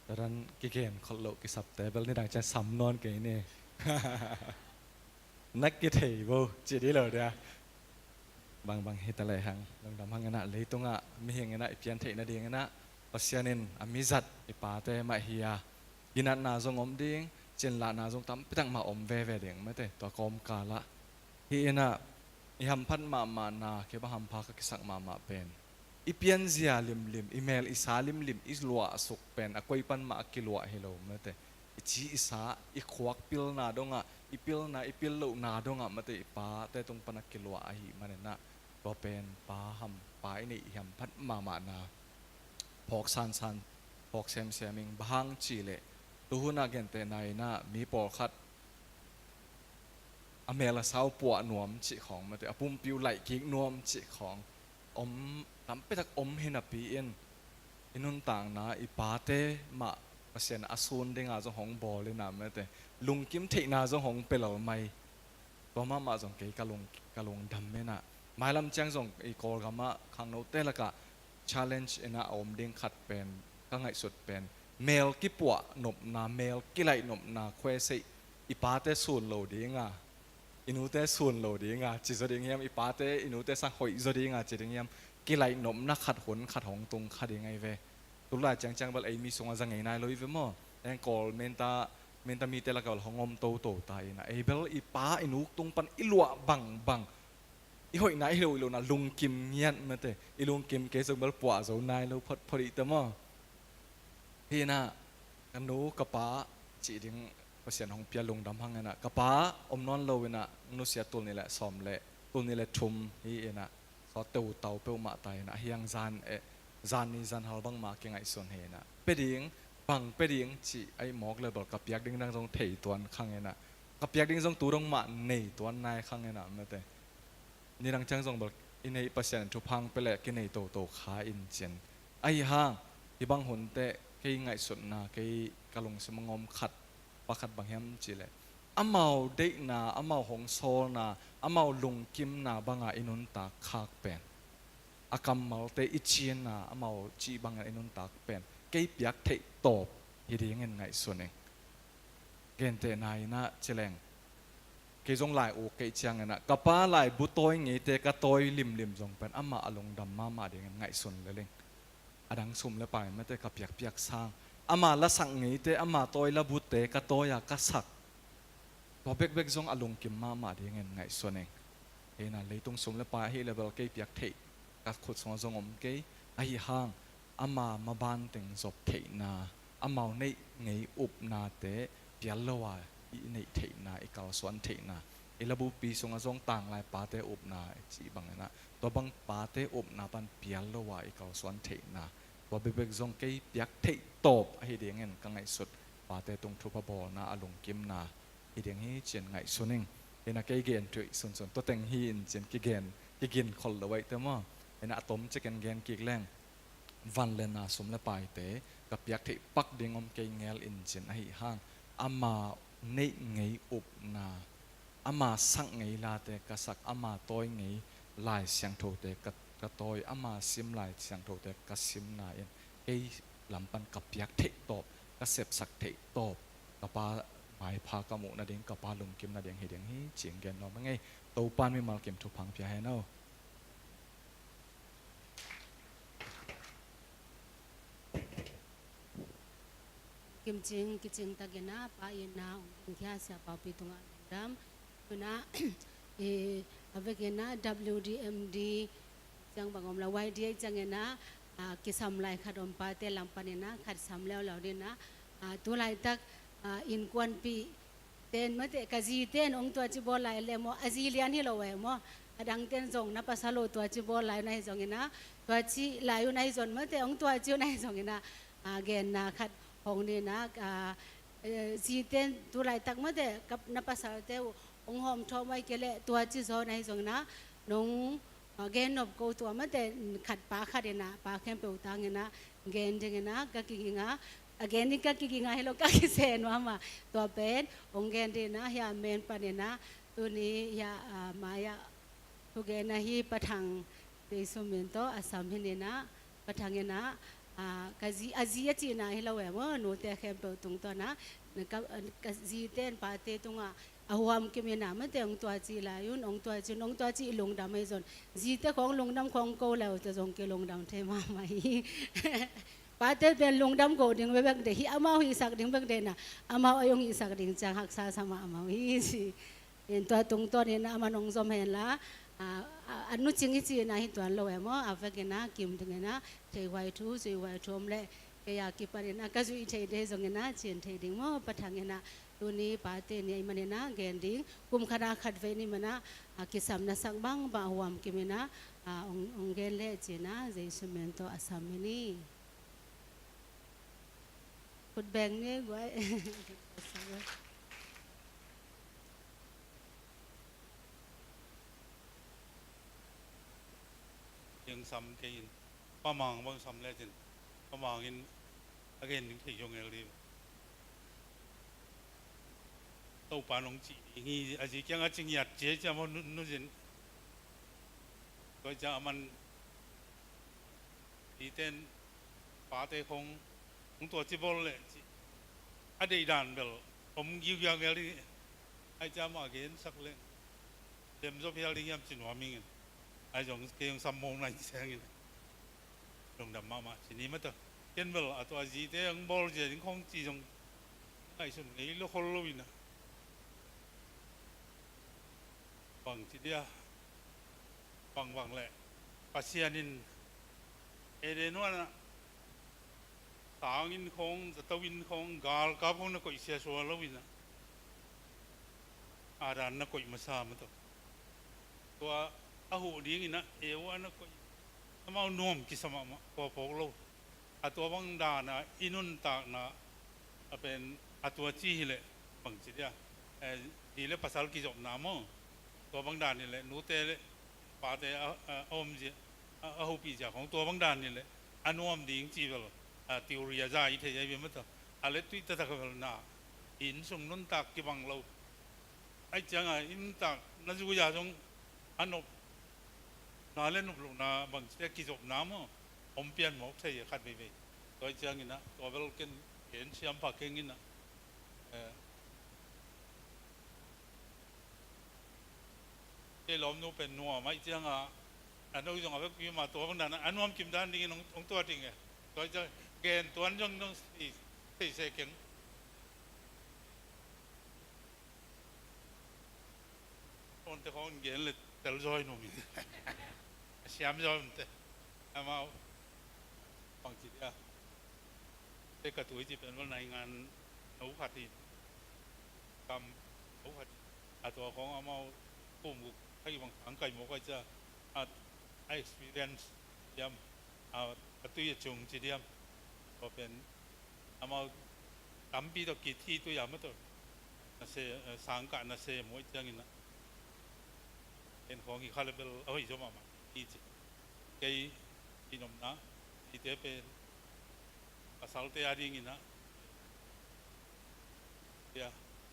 Tua dan kigen khol loh kisapte bel nidang ciang sam nawn kei ni. Na kithei bo ci dih lo dia. Bangbang hi ta lehang lungdam hang inah, leitungah mihing inah i pian theih nading inah Pasian in a mizat i pate mah hi a, ginatna zong om ding, cinlahna zong tampitak mah om veve ding mate, tua kawmkalah. Hi inah i hamphat mahmahna, kei bang hampha ka kisak mahmah pen, i pianzia limlim, i mel i sa limlim i luahsuk pen a koi pan mah a kiluah hi lo mate. I ci i sa, i khuak pilna dongah, i pilna i pil lohna dongah mate, i pate tung pan a kiluah ahih maninah, tua pen pa ham, pa i neih i hamphat mahmahna phawk sansan, phawk semsem ing. Bang hang cihleh, tuhunah gentehna inah mi pawlkhat a mel a sau puah nuam cih khawng mate, a pumpi uh laih kik nuam cih khawng om, tampitak om hi napi in, i nuntakna i pate mah Pasian a sun dinga zong hong bawl inah mate, lungkim theihna zong hong pia lel mai. Tua mahmah zong kei ka lung, ka lungdam inah, mailam ciang zong i Kawlgamah khangnote lakah challenge inah a om ding khat pen, ka ngaihsut pen, mel kipuah nopna, mel kilaih nopna khuaseih i pate sun lo dinga, i nute sun lo dinga ci zaw ding hiam, i pate i nute sang hoih zaw dinga ci ding hiam, kilaih nopna khat hun khat hong tung kha ding ahi ve. Tulai ciangciang bel ei mi sungah za ngei nai lo i ve maw? Eng Kawl menta, menta mite lakah bel hong om toto ta inah, ei bel i pa i nu tung pan i luah bangbang, i hoihna i lo i lohna lungkim ngiat mate, i lungkim kei zong bel puah zo nai lo photphot i ta maw? Hi inah ka nu ka pa cih ding Pasian hong pia lungdam hang inah, ka pa om nawn lo inah nusia tul nih le sawm le, tul nih le thum hi inah, sawt teutau peuhmah ta inah, hiang zan eh, zan ni zan hal bangmah kingaihsun hi inah, pia ding, bang pia ding cih ahi mawk le bel ka piak ding dang zong thei tuan khang inah, ka piak ding zong tu dong mah nei tuan nai khang inah mate. Nidang ciang zong bel i neih Pasian in thupha hong pia leh kinei toto kha in cin. Ahi hang, hih bang hun teh kei ngaihsutna, kei ka lungsim a ngawm khat, pakhat bang hiam cihleh, amau deihna, amau hong sawlna, amau lungkimna banga i nuntak khak pen, a kammalte i cinna, amau cih banga i nuntak pen kei piak theih tawp hi dingin ngaihsun ing. Gentehna inah ci leng, kei zong lai uk kei ciang inah ka pa laibu tawi ngeite ka tawi limlim zong pen amah a lungdam mahmah dingin ngaihsun lel ing. A dang sum le pai mate ka piakpiak sang, ama lasak ngeite, ama tawi labute ka tawi a ka sak, tua bekbek zong a lungkim mahmah dingin ngaihsun ing. Hi inah leitung sum le pai ahi le bel kei piak theih ka khut sungah zong om kei. Ahi hang, ama maban teng zop theihna, amau neih ngei upnate pial lo a i neih theihna, i kalsuan theihna, i labupi sungah zong tanglai pate upna i cih bang inah, tua bang pate upna pan pial lo a i kalsuan theihna, tua bekbek zong kei piak theih tawp ahi dingin ka ngaihsut. Pate tung thupha bawlna, a lungkimna hi ding hi cin ngaihsun ing. Hi inah kei gen thuih sunsun tua teng hi in cin kigen, kigin khol lo ahi te maw? Hi inah a tom cikin gen kik leng, van le na, sum le paite ka piak theih pak ding om kei ngel in cin. Ahi hang, ama neih ngei upna, ama sak ngei late ka sak, ama tawi ngei Lai Siangthote ka, ka tawi, ama sim Lai Siangthote ka simna in kei lam pan ka piak theih tawp, ka sepsak theih tawp, ka pa maipha ka muh nading, ka pa lungkim nading hi ding hi cih gen nuam ing ei. Topa'n mimal kim thupha hong pia hen aw. Kimcing kicing takin ah pa in ah hong dingkhia Sia Paupi tungah lungdam. Tu-in ah, eh, a vekin ah W D M D ciang bang om lo, Y D A ciangin ah, ah, kisam lai khat om, pate lam panin ah khat sam leuleu ding ah, ah, tu laitak, ah, innkuanpih ten mate, ka zi ten hong tuaci bawl lai le maw, a zi lian hi lo e maw, a dang ten zong na pasal uh tuaci bawl lai un ahi zongin ah, tuaci lai un ahi zong mate, hong tuaci un ahi zongin ah, ah, genna khat hong ni in ah, ah, eh, zi ten tu laitak mate, ka, na pasalte uh hong hawm thawm uh ahih kei leh tuaci zaw un ahi zongin ah, nong, ah, gen nop ko, tua mate, khat pa khat in ah, pa khempeuh tangin ah gen dingin ah ka kiging a, a gen ding ka kiging a, hi lo ka kiseh nuam a, tua pen hong gen dingin ah, hia men panin ah, tuni hia, ah, mai-ah thugen ahi Pa Thang Tei Sum in tawh a sam hi in ah, Pa Thang in ah, ah, ka zi, a zi a cihna hi lo e maw, nute khempeuh tungtawn ah, ka, ka zi ten pate tungah A huam kim in ah mate hong tua ci lai un, hong tua ci un, hong tua ci i lungdam ahi zong. Zite khawng lungdam khawng ko leu te zong kilungdam thei mahmah hi. Pate pen lungdam ko ding bekbek deih hi, amau hihsak ding bek deih in ah, amau ei hong hihsak ding ciang haksa sa mahmah uh hi ci. In tua tungtawn in ah aman hong zom hen la, a, a, a nu Cing i ci in ah hi tuan lo e maw, a vek in ah kim ding in ah, theihuai thu, zuihuai thu om leh, kei a kipan in ah ka zuih thei ding zong in ah, cin thei ding maw, Pa Thang in ah, tuni pate ni ahih manin ah gen ding, kum khat a khat vei ni manin ah, a kisam na sak bangbang a huam kim in ah, a hong, hong gen leh ci in ah, Jesu min tawh a sam hi ni. Khut beng ni guai. Eng sam kei in. Pa Mang bang sam lecin, Pa Mang in a gen ding thei zong el dih. Topa nong cih ding hi, a zi kiang a ci ngiat ci hi ciam aw nu, nu zin. Tua hi ciang aman, i ten pate khong hong tua ci bawl leh ci. A deih dan bel om giugiau ngel dih. Ai ciam a gen sak leh lem zaw phial ding hiam ci nuam ing in. Ai zong kei hong sam mawk nai seng in. Lungdam mahmah ci ni mata. Ken bel a tua zite hong bawl zia ding khong ci zong ngaihsun ngei lo khol lo in a. Bang ci dia. Bang bang leh Pasian in Eden huan ah sang in khong, zato in khong, galkap khong na koih sia sua lo in ah, Adam na koih masa mata. Tua a huh ding in ah Eva na koih. Amau nuam kisa mahmah, tua phawk lo. A tua bang dan a i nuntakna a pen a tua ci hi leh bang ci dia. Eh, zi le pasal kizopna maw. Tua bang dan hi leh nute le pate a, a, a om zia, a, a hopih zia khong tua bang dan hi leh a nuam ding ci bel, a, theory a za i thei a i bia mata. A le tuih taktak bel na inn sung nuntak kibang lo. Ai ciang a i nuntak na zu ya zong a nop na le nop lo na bang ci dia kizopna maw. Om pian mawk thei a khat veivei. Tua hi ciang in ah tua bel ken, ken siam pha keng in ah. Eh, kei lawmnu pen nuam ahih ciang a, a no zong a vekpi mah tua bang dan a nuam kim dan dingin hong, hong tua ding e. Tua hi ciang gen tuan zong, zong thei, thei se keng. Tuan te khong gen le tel zaw hi nuam in. A siam zaw in te. Amau bang ci dia. Te ka tui ci pen bel naingan no khat hi. Kam no khat hi. A tua khong amau kum guk a kibang khang kai mawk a cia. A, a experience diam. A, a tui a cung ci diam. Tua pen amau tampi tawh kithi tui a ma tawh. Na se, eh, sangkah na se muai ciangin ah. En khong hi kha le bel a hoih zaw mahmah hi ci. Kei i nomna, i te pen pasalte a dingin ah.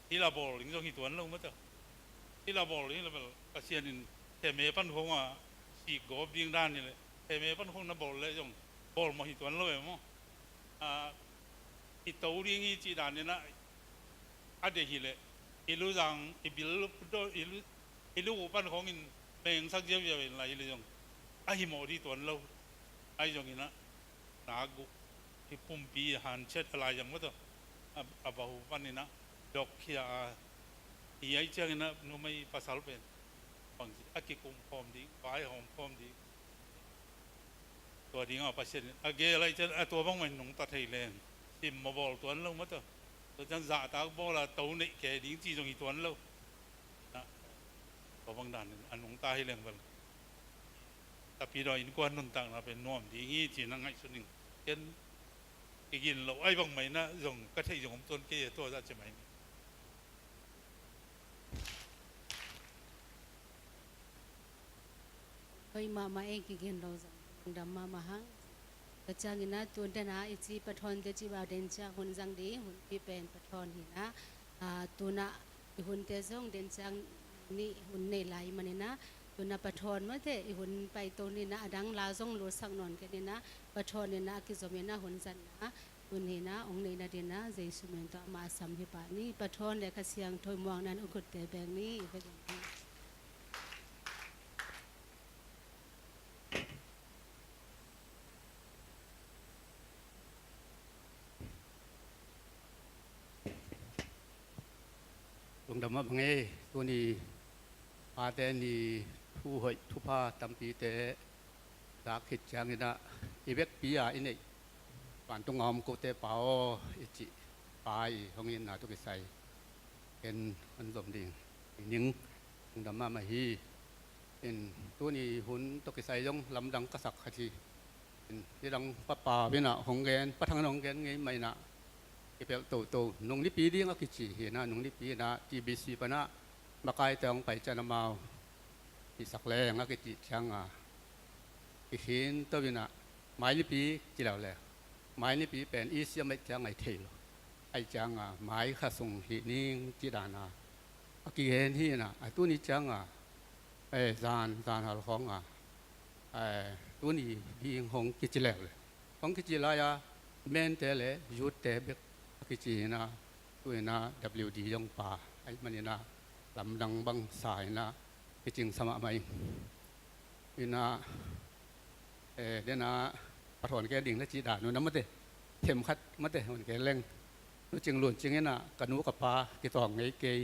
Hih la bawl ding zong hi tuan lo mata. Hih la bawl ding la bel Pasian in theme pan khong a sik gawp ding dan hi le theme pan khong na bawl le zong bawl mawh hi tuan lo e maw. A, i to ding hi cih dan in ah a deih hi le i luzang, i bil, i lu, i lu pan khong in mengsak ziauziau in la hi le zong a hi mawh dih tuan lo. Ahi zongin ah na guh hi pumpi hanciat a lai zang mawtaw a, a bahu panin ah dawkkhia a hi ahi ciangin ah numei pasal pen bangci a kikum khawm ding, vai hawm khawm ding. Tua dingah Pasian in a gel ahi cian a tua bangmah in nungta thei leng sim maw bawl tuan lo mawtaw. Tua cian zahtak bawl a to neih ke ding ci zong hi tuan lo. Tua bang danin a nungta hi leng bel Tapidaw innkuan nuntakna pen nuam ding hi ci-in a ngaihsun ing. Ken kigin loh ahi bangmah in ah zong ka theih zong om tuan kei a tua zah ci mai ni. Hoih mahmah ei kigin lo zong lungdam mahmah hang. Tua ciangin ah tun den a i ci pathawnte cih bau den ciang hun zang ding hunpi pen pathawn hi in ah, ah, tun ah i hunte zong den ciang nih hun nei lai i manin ah tun ah pathawn mawte i hun paito ni in ah a dang la zong lutsak nawn kei ni in ah pathawn in ah a kizom in ah hun zan ah Hun hi-in ah hong neih nadingin ah Jesu min tawh amah sam hi pah ni. Pa Thawn le Kha Siangtho muang nan hong khutte beng ni. I va zong hi. Lungdam mahmah ing. Tuni Pate' Ni thu hoih thupha tampite zak khit ciangin ah i vekpi-a i neih vantung a om kote pa aw i cih pa' hong itna tawh kisai ken hong zom ding hi ning. Lungdam mahmah hi. In, tuni hun tawh kisai zong lamdang ka sak khat hi. In, nidang Pa Pau in ah hong gen, Pa Thang in hong gen ngei mah in ah, kipelh toto, nung nipi ding a kici hi-in ah, nung nipi in ah T B C pan ah makaite hong pai ciang amau hihsak leng a kicih ciangin ah, kikhin to in ah, mai nipi ci leuleu, mai nipi pen i siam ahih ciangin ah i thei lo. Ahih ciangin ah mai kha sung hih ning cih dan a a kigen hi-in ah, a tuni ciangin ah, eh, zan, zan hal khawngin ah, eh, tuni ding hong kici leuleu. Hong kici lai-a mente le youth-te bek a kici hi-in ah, tu-in ah W D zong pa ahih manin ah lamdang bang sa-in ah kicing sa mahmah ing. In ah, eh, den ah, Pa Thawn gen ding na cih dan un ah mate, themkhat mate, hong gen leng. Nu Cing Lun Cing in ah, ka nu ka pa kitawng ngei kei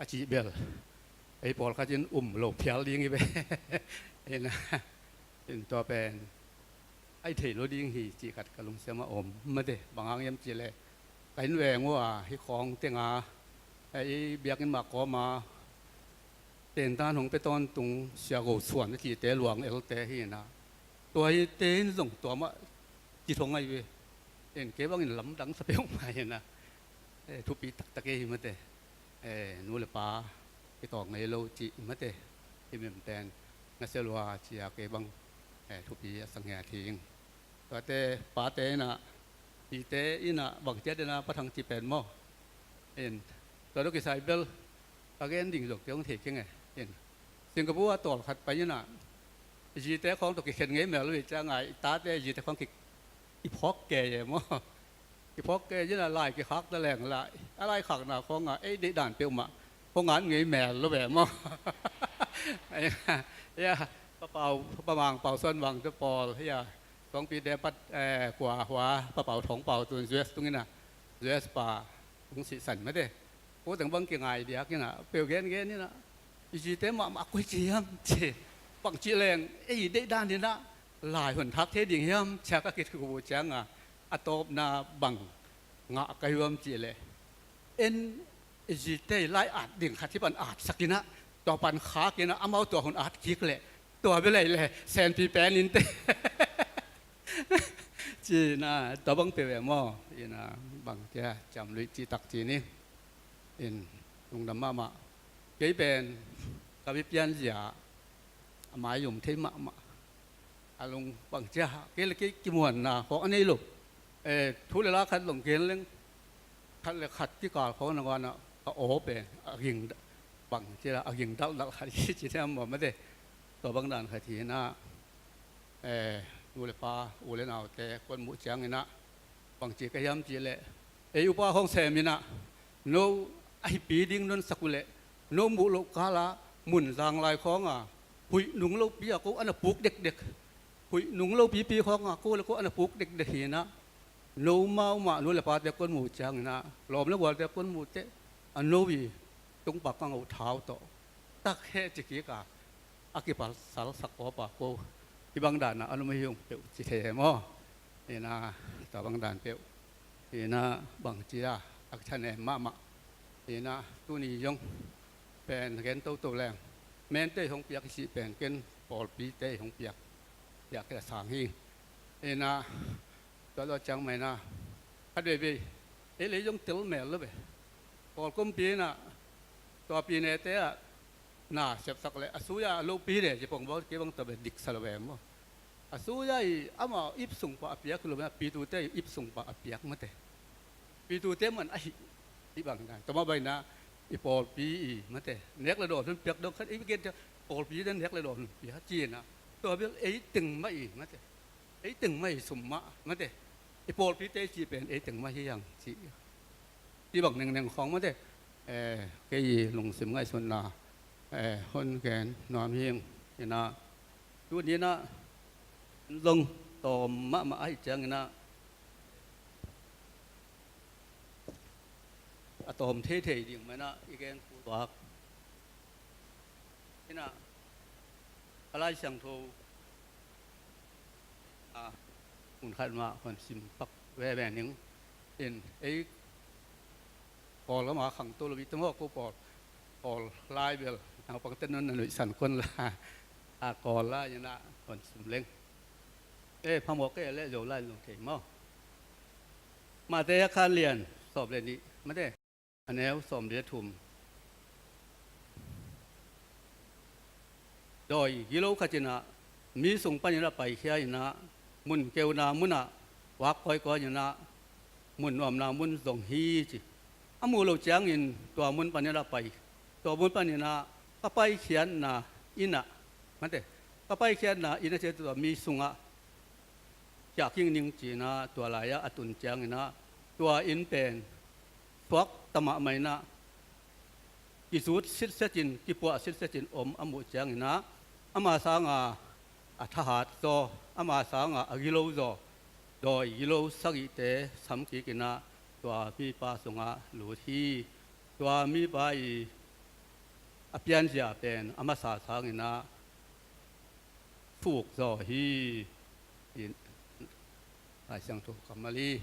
a cih bel, ei pawlkhat in um lo phial ding hi ve. In ah, in tua pen a i thei lo ding hi cih khat ka lungsim ah om mate. Bang hang hiam cih leh, ka inn veng uh ah hih khawng teng ah, eh, i biakinn mah kawm ah tentan hong pia tawntung Sia Go Suan a cihte luang elte hi-in ah, tua hihte in zong tua mah ci thong ahi ve. In, kei bangin lamdang sa peuhmah hi-in ah, eh, thupi taktak hi mate. Eh, nu le pa kitawng ngei lo cih mate, hih mimte in na sia lua ci-a kei bang, eh, thupi a sa ngiat hi ing. Tuate pate in ah, pite in ah bang ci-a den ah Pa Thang ci pen maw. In, tua tawh kisai bel ka gen ding zong kei hong thei keng e. In, Singapore ah tawlkhat pai in ah, i zite khawng tawh kikhen ngei mel lo ahih ciangin ah, i tate zite khawng ki, i phawk kei e maw. I phawk kei in ah lai kikhak ta leng lah, a lai khakna khawngin ah ei deih dan peuhmah hong at ngei mel lo ve maw. Ia, Pa Pau, Pa Mang Pau Suan Mang te pawl, ia, Suangpi te pat, eh, kua hua, Pa Pau Thawng Pau tun U S tung in ah, U S pa hong sihsan mate. Ko teng bang kingai diak in ah, peuh gengen in ah, i zite mahmah koi ci hiam ci, bang ci leng ei deih dan in ah lai hun thak thei ding hiam ci-a ka kithuah uh ciangin ah, a tawpna bang ngah ka hi hiam cih leh, en, i zite i lai at ding khat hih pan atsak in ah, tua pan khak in ah, amau tua hun at kik leh, tua bel ei leh senpi pen inteh. Ci-in ah, tua bang peuh e maw. In ah, bang ci-a ciamnuih cihtak ci ni. In, lungdam mahmah. Kei pen ka biakpian zia a mai um thei mahmah. A lung bang ci-a, kei le kei kimuanna khawng a nei lo. Eh, thu le la khat zong gen leng, khat le khat kikal khawng nangawn ah ka aw pen a ging, bang ci-a a ging dalhdalh khat hi ci-in ah maw mate. Tua bang dan khat hi-in ah, eh, nu le pa, u le naute kon muh ciangin ah, bang ci ka hiam cih leh, ei upa khawng sem in ah, no a hipi ding nunsak uh leh, no muh loh kal ah mun zanglai khawngin ah, huih nung lopi ah ko a na puk dekdek, huih nung lopipi khawngin ah ko le ko a na puk dekdek hi-in ah, no mau mah nu le pate kon muh ciangin ah, lawm le gualte kon muh teh, a no i tungpak a ngo thau tawh tak heh ci kik a, a kipalsal sak kawp a ko, hih bang dan ah a lum ahi ung peuh ci thei e maw. In ah, tua bang dan peuh. In ah, bang ci-a, a kithanem mahmah. In ah, tuni zong pen gen toto leng, mente hong piak i cih pen ken pawlpite hong piak, piak kei a sang hi. In ah, tua zawh ciang mah in ah, khat veivei ei lei zong tel mel lo ve. Pawl kumpi in ah, tua pi nete ah na sepsak leh a sui-a a lopi le ci pong bawl kei bang tua bel diksa lo ve maw. A sui-a i amau ip sung pah a piak lo ve, a pitute i ip sung pah a piak mate. Pitute man ahi, hih bang dan. Tua mah bang in ah i pawlpi i mate, nek le dawn hun piak dong khat i gen ciang, pawlpi dan nek le dawn hun piak ci-in ah, tua bel ei teng mah i mate. Ei teng mah i sum mah mate. i pawlpite i cih pen ei teng mah hi hang cih, cih bang nengneng khawng mate. Eh, kei i lungsim ngaihsutna, eh, hon gen nuam hi ing. Inah, tuni inah zong tawm mahmah ahih ciang inah, a tawm theithei ding mah inah i gen kul vak. Inah, a Lai Siangtho a, mun khat mah hon sim pak veve ning. In, ei Kawl gam a khangto lo i teng hawk ko Kawl, Kawl lai bel naupangte nong na nuihsan kei un la, a Kawl lai inah hon sim leng. Eh, phamawh kei leh Zolai in zong thei maw. Mate a khan lian sawm le nih mate, a neu sawm le thum. Dawi gilo khat inah mi sung panin a paikhia inah, mun keuna munah vak kawikawi inah, mun nuamna mun zong hi ci. A muh loh ciangin tua mun panin a pai, tua mun panin ah ka paikhiatna inn ah, mate, ka paikhiatna inn ah ci, tua mi sungah khia kik ning ci inah, tua lai-ah a tun ciangin ah, tua inn pen suakta mahmah inah, kizut sitset in, kipuah sitset in om a muh ciangin ah, ama sanga a thahat zaw, ama sanga a gilo zaw, dawi gilo sagihte sam kik inah, tua mipa sungah lut hi. Tua mipa i a pianzia pen a masa sangin ah fuk zaw hi. Lai Siangtho kammal hi.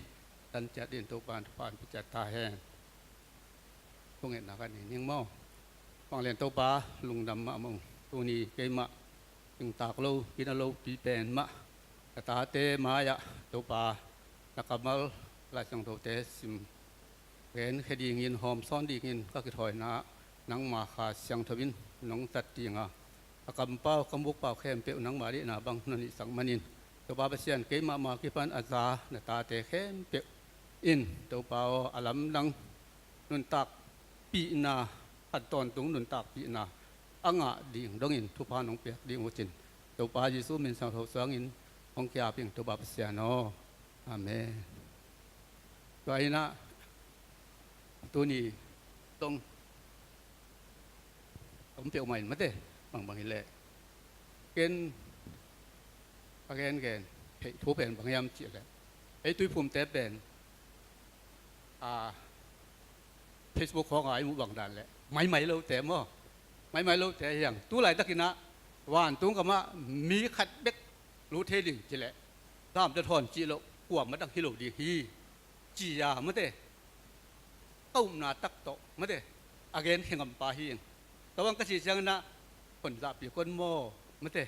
Tan ciat dingin Topa'n thupha hong pia ciat ta hen. Thungetna ka nei ning maw. Vanglian Topa, lungdam mahmah ung. Tuni keimah nungtak lo, gina lopi pen mah na tate mai-ah Topa, na kammal Lai Siangthote sim, genkhia dingin, hawmsawn dingin ka kithawina nangma Kha Siangtho in nong zat ding a, a kampau, ka mukpau khempeuh nangma deihna bang nong hihsak manin, Topa Pasian, keimah ma kipan a za na tate khempeuh in, Topa aw, a lamdang nuntakpihna, khat tawntung nuntakpihna a ngah ding dongin thupha nong piak ding uh cin, Topa Jesu min siangtho suangin hong ki-ap ing, Topa Pasian aw. Amen. Tua inah tuni tong om peuhmah in, mate, bangbang hi leh ken a gengen theih thu pen bang hiam cih leh, ei Tuiphumte pen, a, Facebook khawng ah i muh bang dan leh maimai lote maw, maimai lote hi hang. Tu laitakin ah vantung gamah mi khat bek lut thei ding ci leh, damte thawn cih loh, kuamah dang hi lo ding hi, ci-a, mate, ka upna tak tawh, mate, a genkhia ngampa hi ing. Tua bang ka cih ciangin ah hon zahpih kei un maw, mate.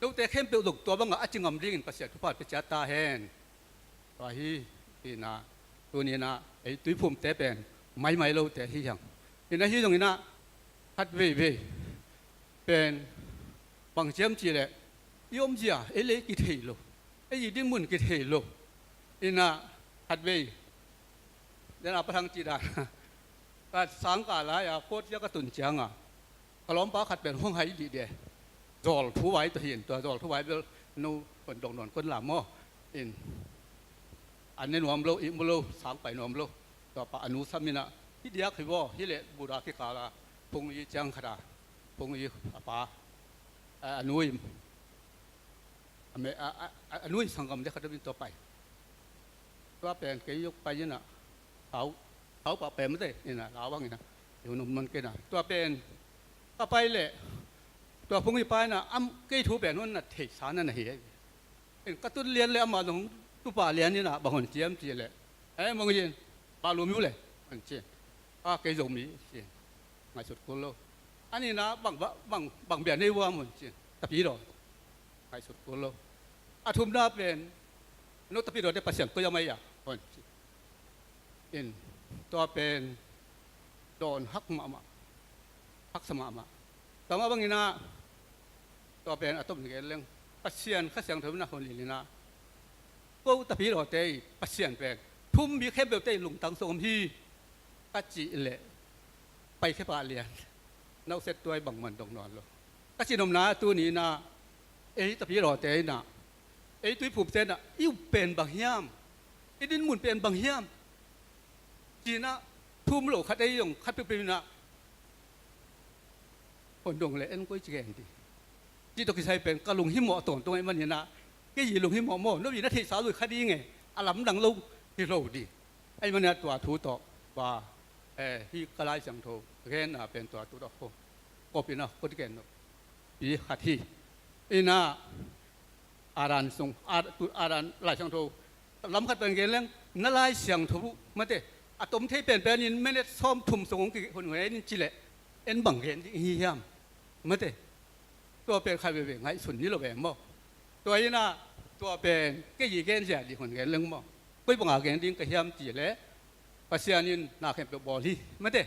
Note khempeuh zong tua bangah a ci ngam dingin Pasian thupha pia ciat ta hen. Tua hi, hi inah, tuni inah ei Tuiphumte pen maimai lote hi hang. Inah, hi zongin ah khat veivei pen bang hiam cih leh, i omzia ei lei kithei lo, ei i dinmun kithei lo. Inah khat vei, den a Pa Thang cih dan, ka sangkah lai-a fourth year ka tun ciangah ka lawmpa khat pen hong hai dihdih. Zawl thuvai tawh hi in, tua zawl thuvai bel no hon dong nawn kei un la maw. In, an ne nuam lo, ihmu lo, sang pai nuam lo. Tua pa a nu sam inah, hih diak hi vaw, hih leh buda kikal a phung i ciang khat a, phung i a pa, a, a nu i, a me, a, a, a, a nu i sanggam dek khat om in, tua pai. Tua pen kei zong pai inah, thau, thau pah pen, mate, inah lau bang inah, i hun om man kei inah. Tua pen ka pai leh tua phung i pa inah, am, kei thu pen hon na theihsa na na hi. In, ka tut lian leh amah zong tu pah lian inah, bang hon ci hiam cih leh, eh, mong in, bah lum uh leh, hon ci. A, kei Zomi ci. Ngaihsut kul lo. A nihna, bang, bang, bang, bang bia nei uh hiam, hon ci. Tapidaw. Ngaihsut kul lo. A thumna pen, no tapidawte Pasian koi a mai a, hon ci. In, tua pen dawn hak mahmah, haksa mahmah. Tua mah bangin ah, tua pen a tom gen leng, Pasian Kha Siangtho in ah hon hilh in ah, ko tapidawte i Pasian pen thu-um mi khempeuhte i lungtang sung om hi, ka cih leh, paikhia pah lian, na upset tuai, bangmah dong nawn lo. Ka cih nopna, tuni in ah ei tapidawte in ah, ei Tuiphumte in ah i up pen bang hiam? I dinmun pen bang hiam? Ci-in ah thu um lo khat ei zong khat peuhpeuh in ah hon dong leh en koi ci gen ding. Cih tawh kisai pen ka lunghimawh tawntung ahih manin ah, kei lunghimawh maw, no bang na theihsa lo hi kha ding e, a lamdang lo hi lo ding. Ahih manin ah tua thu tawh, ba, eh, hih ka Lai Siangtho genna pen tua thu tawh ko, kop in ah kong gen nop pi khat hi. In ah, Adam sung, Ad-, tu, Adam Lai Siangtho lam khat pen gen leng, na Lai Siangtho uh, mate, a tom thei penpen in minute sawmthum sung hong kihon ngen in ci leh, en bang gen ding hi hiam? Mate, tua pen khat veve ngaihsun ni lo ve maw. Tua in ah, tua pen kei gen zia ding hon gen leng maw, koi banga gen ding ka hiam cih leh, Pasian in na khempeuh bawl hi, mate.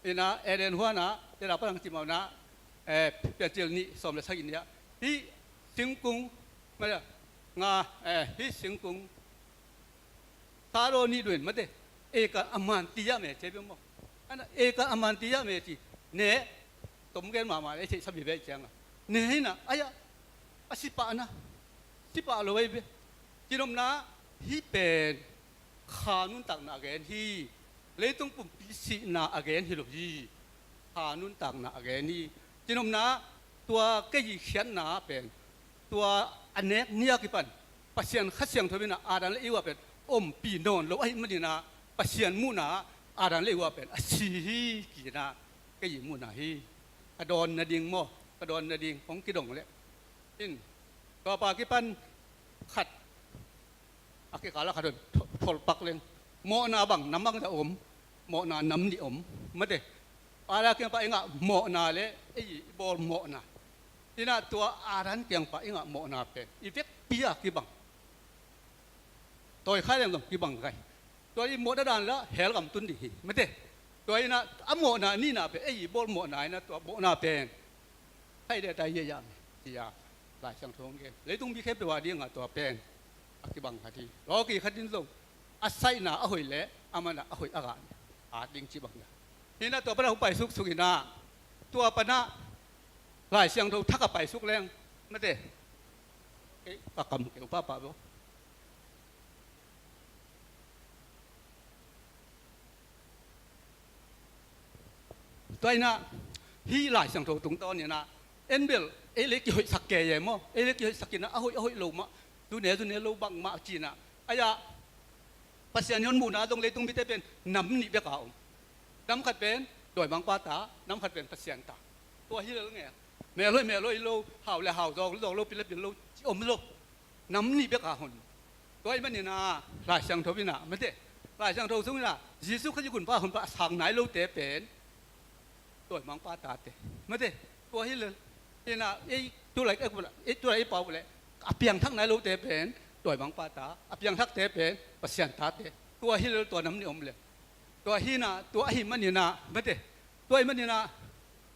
In ah Eden huan ah, Eden a pan hong cimawhna, eh, Piancil nih sawm le sagih nih ah, hih singkung, mate, nga, eh, hih singkung saraw nih dong in, mate, ei ka a man ti a me ci bia maw. Ana ei ka a man ti a me ci. Ne, tom gen mahmah leh ei theihsa bia bia ciang a, ne hi in ah, ai ah, a si pah na, si pah lo ei bia. Cinopna, hih pen kha nuntakna a gen hi. Leitung pumpi sihna a gen hi lo hi. Kha nuntakna a gen hi. Cinopna, tua kei khiatna pen, tua a nek ni a kipan Pasian Kha Siangtho in ah Adam le Eva pen ompih nawn lo ahih manin ah, Pasian muhna ah Adam le Eva pen a si hi, ci-in ah kei muhna hi. Ka dawn nading maw, ka dawn nading hong kidong leh, in, tua pa kipan khat, a kikal ah khat hon tho-, tholhpak leng, mawhna bang nam bangzah om? Mawhna nam nih om, mate. Adam kiang pan i ngah mawhna le ei i bawl mawhna, in ah tua Adam kiang pan i ngah mawhna pen i vekpi a kibang. Tawi khai leng zong kibang khai. Tua i mawhna dan la hell gam tun ding hi, mate. Tua in ah a mawhna nihna pen, ei i bawl mawhna in ah, tua mawhna pen, khai le tai ye ya me, ci-a Lai Siangtho hong gen. Leitung mi khempeuh a ding a tua pen a kibang khat hi. Lawki khat in zong a saihna a hoih leh a man ah a hoih a gah ne, a ding ci bang ya. Hi in ah tua pan ah hong paisuk suk in ah, tua pan ah Lai Siangtho thak a paisuk leng, mate, kei ka kam keu pahpah bo. Tua in ah, hih Lai Siangtho tungtawn in ah, en bel ei le kihoihsak kei e maw, ei le kihoihsak in ah, a hoih, a hoih lo mah, tu ne, tu ne lo bangmah ci-in ah, ai ah, Pasian in hon muhna zong leitung mite pen nam nih bek a om. Nam khat pen dawimangpa ta, nam khat pen Pasian ta. Tua hi lel nge. Melhoih, melhoih lo, hau le hau, zawng, zawng lo, pil le pil lo ci om lo. Nam nih bek a hon. Tua ahih manin ah Lai Siangtho in ah, mate, Lai Siangtho sung in ah Jesu Khazih gunpa hon pah a sang nai lote pen dawimangpa tate, mate. Tua hi lel. In ah ei tulai, ei tulai ei pau leh a piangthak nai lote pen dawimangpa ta, a piangthakte pen Pasian tate. Tua hi lel, tua nam nih om lel. Tua hi in ah, tua ahih manin ah, mate. Tua ahih manin ah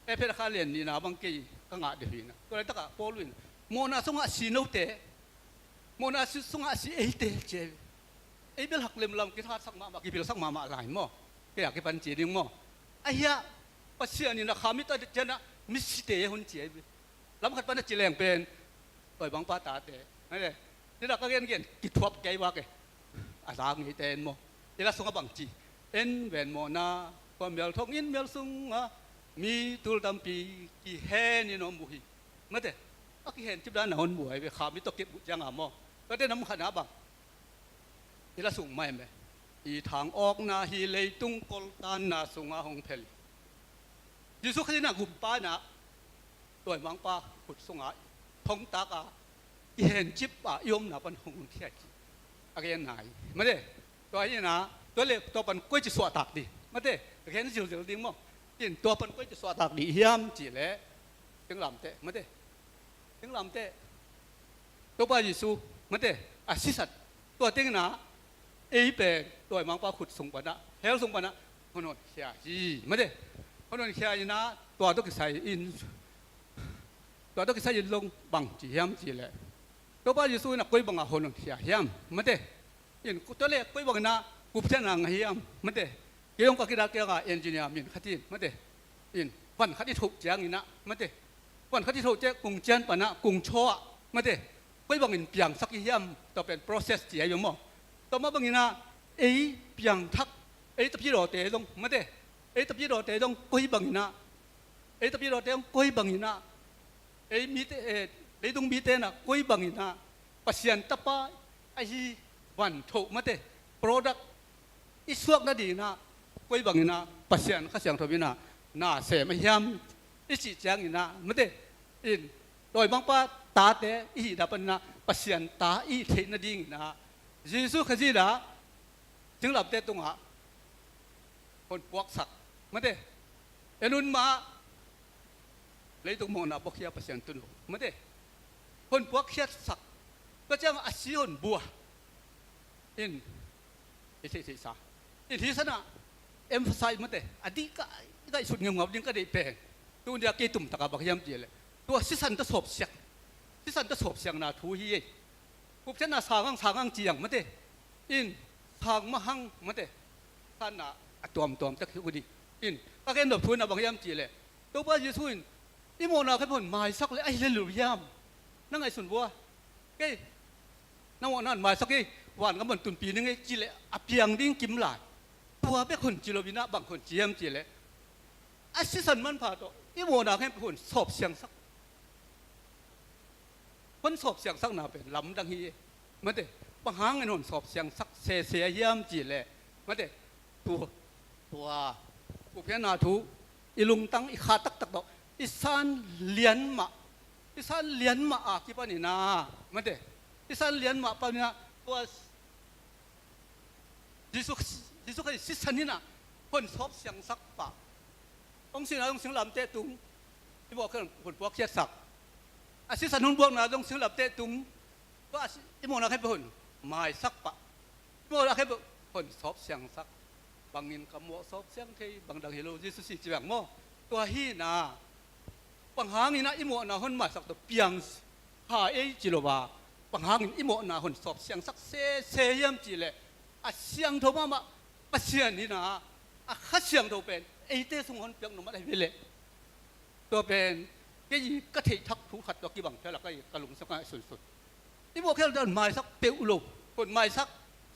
Efesa kha lian nihna bang kei ka ngah deuh hi in ah, tua laitak ah Paul in mawhna sungah a si note, mawhna si, sungah a si eite ci e. Ei bel hak lemlam, kithasak mahmah, kipilsak mahmah lai maw. Kei a kipan ci ding maw. Ahi ah, Pasian in ah kha mi ta ciang ah misite hon ci e. Lam khat pan a ci leng pen dawimangpa tate, mate. Nidang ka gengen kithuap kei vak e. A za ngeite en maw. I la sungah bang ci? En ven mawhna, kua mial thong in mial sungah mi tul tampi kihen in om uh hi, mate. A kihencip dan a hon buai ve, kha mi tawh kep uh ciang a maw. Tuate nam khat na bang i la sung mai me. I thang awkna hi leitung koltanna sungah hong phel hi. Jesu Khazih in ah gumpa in ah dawimangpa khut sungah thongtak a i hencip a i omna pan hong khia hi, a genna hi, mate. Tua hi in ah, tua leh tua pan koici suahtak ding, mate, gen zilzil ding maw. In tua pan koici suahtak ding hiam cih leh, singlamteh, mate. Singlamteh. Topa Jesu, mate, a sisat. Tua teng in ah ei pen dawimangpa khut sung pan ah, hell sung pan ah hon honkhia hi, mate. Hon honkhia in ah tua tawh kisai in, tua tawh kisai in zong bang ci hiam cih leh, Topa Jesu in ah koi bang a hon honkhia hiam, mate. In, tua leh koi bang in ah gupkhiatna ngah hiam, mate. Kei zong ka kidal kiang a engineer min khat in, mate. In, van khat i thoh ciang in ah, mate, van khat i thoh ciang kung cian pan ah kung chaw ah, mate, koi bangin piangsak i hiam, tua pen process ci a hi maw. Tua mah bangin ah ei piangthak, ei tapidaw te zong mate, ei tapidaw te zong koi bangin ah, ei tapidaw te zong koi bangin ah, ei mite, eh, leitung mite in ah koi bangin ah Pasian tapa ahi vanthoh mate, product i suak nadingin ah koi bangin ah Pasian Kha Siangtho in ah na sem a hiam i cih ciangin ah mate, in dawimangpa tate i hihna panin ah Pasian ta i theih nadingin ah Jesu Khazih in ah singlamteh tungah hon puaksak mate, en un mah leitung mawhna buakhia Pasian tun lo mate, hon puakkhiatsak. Tua ciangah a si hon bua in i theihtheihsa in hi sanah emphasize mate, a dih ka ngaihsut ngeungau ding ka deih pen, tuni a kei tumtakah bang hiam cih leh tua sisan tawh sawpsiang, sisan tawh sawpsiangna thu hi ei. Gupkhiatna sangang sangang ciang mate, in sang mahang mate, sanna a tuamtuam tak hi uh ding. In ka gen nop thu in ah bang hiam cih leh Topa Jesu in i mawhna khat hon maisak leh ahi lel lo hiam? Na ngaihsun vua, kei na mawhna hon maisak ei, vangam hon tunpi ning ei cih leh a piang ding kim lai. Tua bek hon ci lo in ah bang hon ci hiam cih leh a sisan manpha tawh i mawhna khat hon sawpsiangsak. Hon sawpsiangsakna pen lamdang hi ei mate. Bang hangin hon sawpsiangsak sese hiam cih leh mate, tua, tua gupkhiatna thu i lungtang i kha taktak tawh i san lian mah, i san lian mah a kipanin ah mate, i san lian mah panin ah tua Jesu, Jesu Khazih sisan in ah hon sawpsiangsak pah. Hong sihna zong singlamteh tung i mawh khat hon puakkhiatsak. A sisan hong buakna zong singlamteh tung, tua a si, i mawhna khat hon maisak pah. I mawhna khat hon sawpsiangsak. Bangin ka mawh sawpsiang thei, bang dang hi lo, Jesu si ci bang maw. Tua hi in ah bang hangin ah i mawhna hon maisak tawh piang kha ei ci lo a, bang hangin i mawhna hon sawpsiangsak sese hiam cih leh a siangtho mahmah Pasian in ah a Kha Siangtho pen eite sung hon piak nop mah ahi ve leh. Tua pen kei ka theih thak thu khat tua kibang phial a ka lungsim ah sunsun. I mawh khat hon maisak peuh lo, hon maisak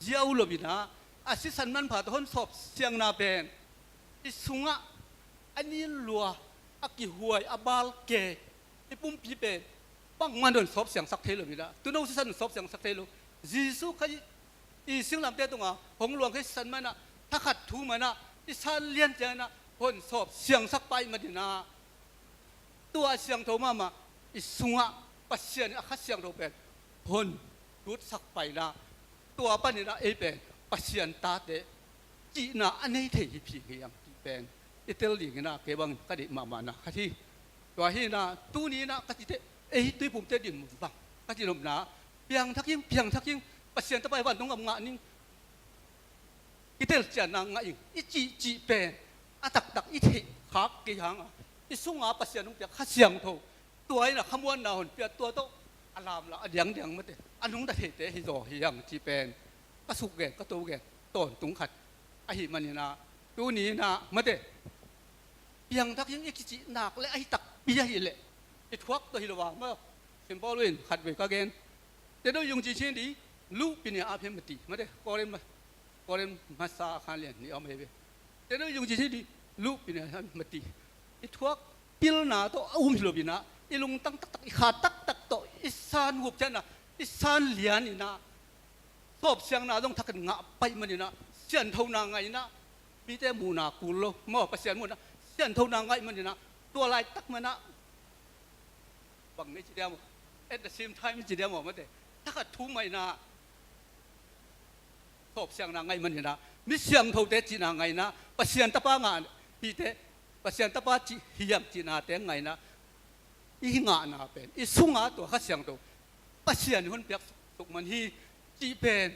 ziau lo in ah a sisan manpha tawh hon sawpsiangna pen i sungah a nin lua, a kihuai, a bal ke i pumpi pen bangmah hon sawpsiangsak thei lo in ah, tuuno sisan hon sawpsiangsak thei lo. Jesu Khazih i singlamteh tungah hong luang kei sisan mah in ah, thakhat thu mah in ah, i san lian ciang in ah hon sawpsiangsak pah ahih manin ah tua a siangtho mahmah i sungah Pasian in a Kha Siangtho pen hon tutsak pah in ah, tua panin ah ei pen Pasian tate cihna a nei thei hi phing hi hang cih pen i tel dingin ah kei bangin ka deih mahmahna khat hi. Tua hi in ah tuni in ah ka cite, ei Tuiphumte dinmun bang ka ci nopna, piangthak ing, piangthak ing, Pasian tapa i vantung gam ngah ning, kitelcianna ngah ing i cihcih pen a taktak i theih khak kei hang a, i sunga Pasian hong piak Kha Siangtho, tua in ah khamuanna hon pia, tua tawh a lamlam a diangdiang mate a nungta theite hi zaw hi hang cih pen ka suk gen, ka to gen tawntung khat ahih manin ah, tuni in ah mate, piangthak ing i kicih nak leh ahi takpi ahih leh i thuak tawh hi lo a maw. Sim Paul in khatvei ka gen, แต่ด้วยยุงจีนชนิดนี้ လူ့ပညာအားဖြင့် မတည် မတ်တဲ ကောရိန္သု ကောရိန္သု မတ်စာ အခန်း လေး နှစ် အမ့ၢ်ပဲ แต่ด้วยยุงจีนชนิดนี้ လူ့ပညာအားဖြင့် မတည်. I thuak pilna tawh a um hi lo in ah, i lungtang taktak, i kha taktak tawh i san gupkhiatna, i san lian in ah sawpsiangna zong thakhat ngah pah ahih manin ah, sianthona ngah in ah, mite muhna kul lo maw, Pasian muhna, sianthona ngah ahih manin ah, tua laitak mah in ah bang na ci diam aw, at the same time ci diam aw mate, thakhat thu mah in ah sawpsiangna ngah ahih manin ah, mi siangthote cihna ngah in ah, Pasian tapa ngah hite, Pasian tapa cih hiam cihnate ngah in ah, i ngahna pen i sunga tua Kha Siangtho Pasian in hon piak suk man hi cih pen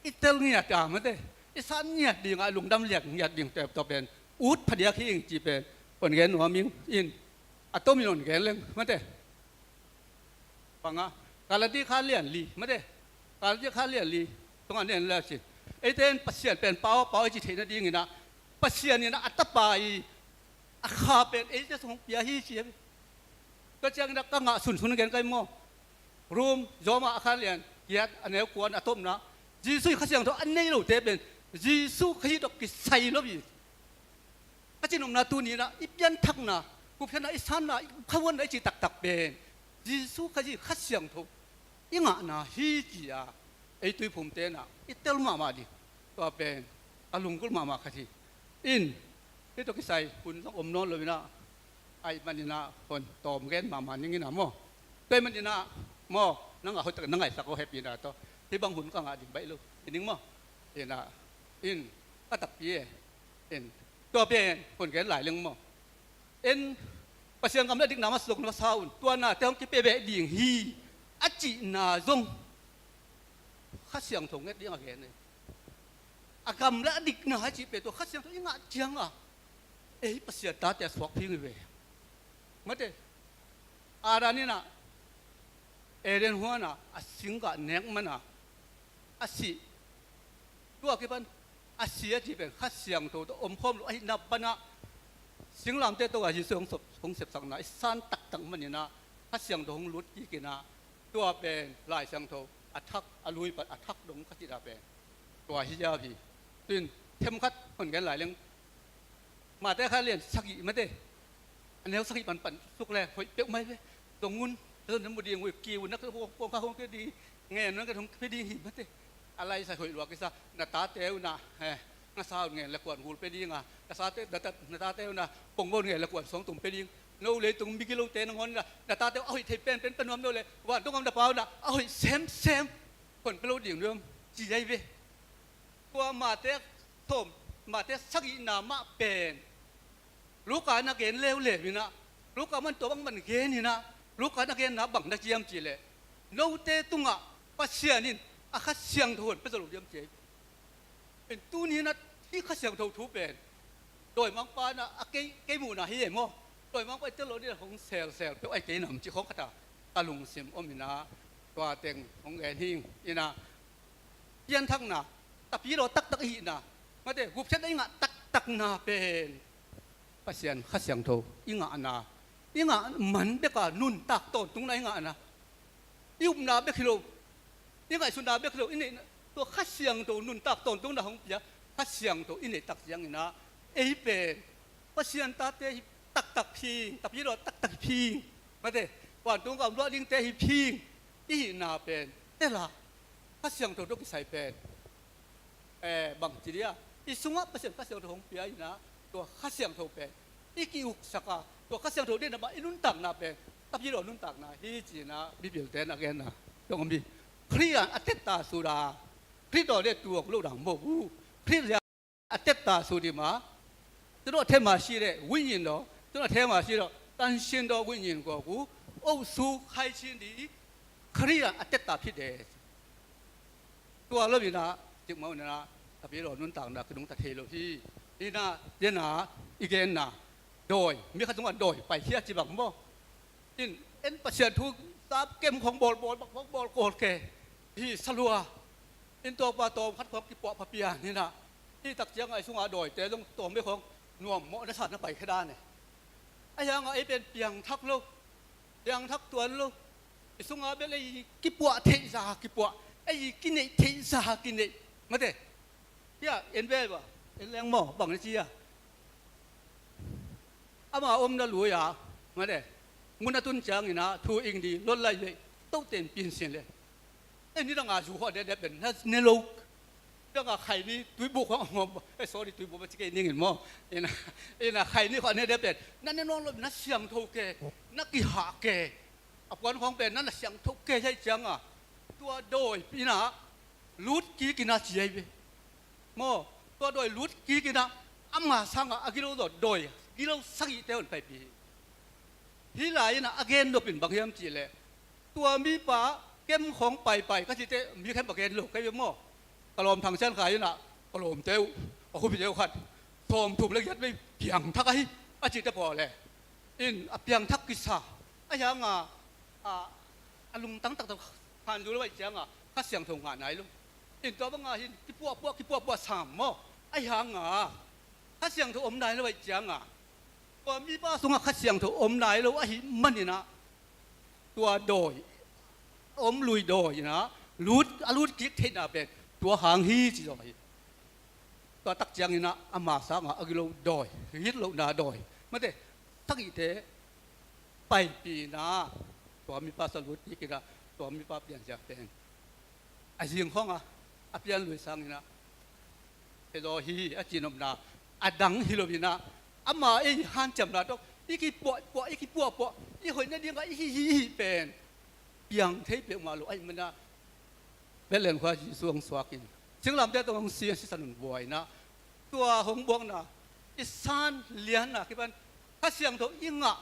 i tel ngiat a mate, i san ngiat ding a, lungdam liak ngiat ding tep tawh pen ut phadiak hi ing cih pen hon gen nuam ing. In a tomin hon gen leng mate, bang a, Galati khan lian li mate, Galati khan lian li tungah nen le cin, eite in Pasian pen pau a pau i ci theih nadingin ah, Pasian in ah a tapa i a Kha pen eite sung pia hi ci hi. Tua ciangin ah ka ngah sunsun gen kai maw. Rom, Roma a khan lian giat, a neu kua, a tawpna, Jesuh i Kha Siangtho a nei lote pen Jesuh Khazih tawh kisai lo hi. Ka cihnopna tuni-in ah i pianthakna, gupkhiatna, i sanna, i khavuanna i cih taktak pen Jesuh Khazih Kha Siangtho i ngahna hi ci-a ei tuiphumte in ah i tel mahmah ding. Tua pen a lunggulh mahmah khat hi. In, hih tawh kisai hun zong om nawn lo-in ah, ahih manin ah hon tawm gen mahmah ning in ah maw. Tua ahih manin ah maw, nang a hoihtak na ngaihsak aw, hehpihna tawh. Hih bang hun ka ngah ding baih lo hi ning maw. In ah, in, ka takpi e. In, tua pen hon gen lai leng maw, en, Pasian gam le a dikna mah zong na sa un, tua nate hong kipia beh ding hi, a cihna zong Kha Siangtho nget ding a gen e. A gam le a dikna a cih pen tua Kha Siangtho i ngah ciang a, ei Pasian tate a suak phing hi ve. Mate, Adam in ah Eden huan ah a singgah nek man a, a si. Tua kipan a si a cih pen Kha Siangtho tawh omkhawm lo ahihna pan ah, singlamteh tawh a Jesuh hong sep, hong sepsakna i san taktak manin ah Kha Siangtho hong lut kik in ah, tua pen Lai Siangtho a thak, a lui pan a thak dong ka cihna pen tua hi ziau hi. Tuin themkhat hon gen lai leng, Mate kha lian sagih mate, a neu sagih pan pan suk le hoih peuhmah hi ve. Dong un, dong un, mu ding uh, kiu un, na ka hong, hong ka hong pia ding, ngen un, na ka hong pia ding hi mate. A laisai hoih lua kisa, na tate uh na, eh, ngasa un ngen le kuan gul pia ding a, na tate, na ta-, na tate uh na pongvo un ngen le kuan suangtum pia ding. No leitung migilote nangawn in ah na tate uh a hoih thei penpen pia nuam, no le vantung gam na pa uh na a hoih semsem hon pia lo ding nuam ci ahi ve. Tua Mate sawm, Mate sagihna mah pen Luka in a gen leuleu in ah, Luka mah in tua bang mah gen in ah, Luka in a genna bang na ci hiam cih leh, note tungah Pasian in a Kha Siangtho hon pia zo lo diam ci hi. In tuni in ah hih Kha Siangtho thu pen dawimangpa in ah, a kei, kei muhna hi e maw, dawimangpa i tel lo ding a hong selsel peuh ahi kei nam cih khawng khat a ka lungsim om in ah, tua teng hong gen hi ing. In ah, pianthakna, tapidaw taktak i hihna, mate, gupkhiatna i ngah taktakna pen Pasian Kha Siangtho i ngahna, i ngah man bek a nuntak tawntungna i ngahna, i upna bek hi lo, i ngaihsutna bek hi lo, i neihna, tua Kha Siangtho nuntak tawntungna hong pia Kha Siangtho i neih tak ciangin ah, ei pen Pasian tate hi taktak phing, tapidaw taktak phing, mate, vantung gam luah dingte hi phing i hihna pen tel a, Kha Siangtho tawh kisai pen, eh, bang ci dia, i sungah Pasian Kha Siangtho hong pia in ah, tua Kha Siangtho pen i ki-uksak a, tua Kha Siangtho deihna mah i nuntakna pen tapidaw nuntakna hi ci-in ah mipilte in a genna dong om hi. Khrih ah a tetta sut a, Khrih tawh le tuang lo dang maw uh, Khrih a tetta sut hi ma, ကျွန်တော်ထဲမှာရှိတဲ့ဝိညာဉ်တော်၊ ကျွန်တော်ထဲမှာရှိတော့ သန့်ရှင်းသောဝိညာဉ်ကို အုပ်စိုးခိုင်းခြင်းသည် ခရစ်ယာန်အသက်တာဖြစ်တယ်။ Tua lo in ah, cikmah un ah, tapidaw nuntakna ki nungta thei lo hi. In ah, in ah, i genna dawi, mi khat sungah dawi paikhia ci bang maw. In, en Pasian thu sap kem khawng bawl, bawl, bawl, bawl, bawl, kawl ke hi sa lua. In tua pa tawm khat khawng kipuah pha pian in ah, hih tak ciangah i sungah dawite zong tawm bek khawng nuammawh na sa na paikhia dan e. Ahi hangah ei pen piangthak lo, piangthak tuan lo. I sungah bel ei kipuah theihza kipuah, ei kineih theihza kineih, mate. Hia, en vel ba, en leng maw, bang na ci a. Ama omna lui-a, mate, mun a tun ciangin ah thu ing di lon lai leh, tohten pinsin le. Ei, nidang a zu khawh ne dep pen na ne lo. Nidang a khaini tuibuh khawng a ngawm, eh, sorry, tuibuh mah ci kei ning in maw. In ah, in ah, khaini khawh a ne dep pen na ne nawn lo, na siangtho ke, na kihah ke. A puan khawng pen na na siangtho ke hi ciangah, tua dawi in ah lut kik in ah ci ahi ve. Maw, tua dawi lut kik in ah, ama sangah a gilo zaw dawi, gilo sagihte hon paipih hi. Hih lai in ah a gen nop in bang hiam cih leh, tua mipa kem khawng paipai ka cihte, mi khem a gen lo ka hi ve maw. Ka lawm Thang Sian Khai in ah, ka lawmte uh, a khupite uh khat, sawmthum le giat vei piangthak ahi, a cihte pawl e. In, a piangthak kisa, ahi hangah, a, a lungtang taktak khan zu lo ahih ciangah Kha Siangtho ngah nai lo. In, tua bangah hin kipuahpuah, kipuahpuah sam maw. Ahi hangah Kha Siangtho om nai lo ahih ciangah, tua mipa sungah Kha Siangtho om nai lo ahih manin ah, tua dawi, om lui dawi in ah lut, a lut kik theihna pen Tua hang hi ci zaw hi. Tua tak ciangin ah ama sangah a gilo dawi, gitlohna dawi, mate, sagihte paipihna, tua mipa sa lut kik in ah tua mipa pianzia pen a zing khawngah a pianlui sangin ah, "Hi zaw hi," a cihnopna a dang hi lo in ah, ama ei hanciamna tawh i kipuahpuah, i kipuahpuah, i hoih nadingah i hi hi hi pen piang thei peuhmah lo ahih manin ah Bethlehem khua Jesu hong suak in, singlamteh tawh hong si, sisan un buai in ah, tua hong buakna, i san lianna kipan Kha Siangtho i ngah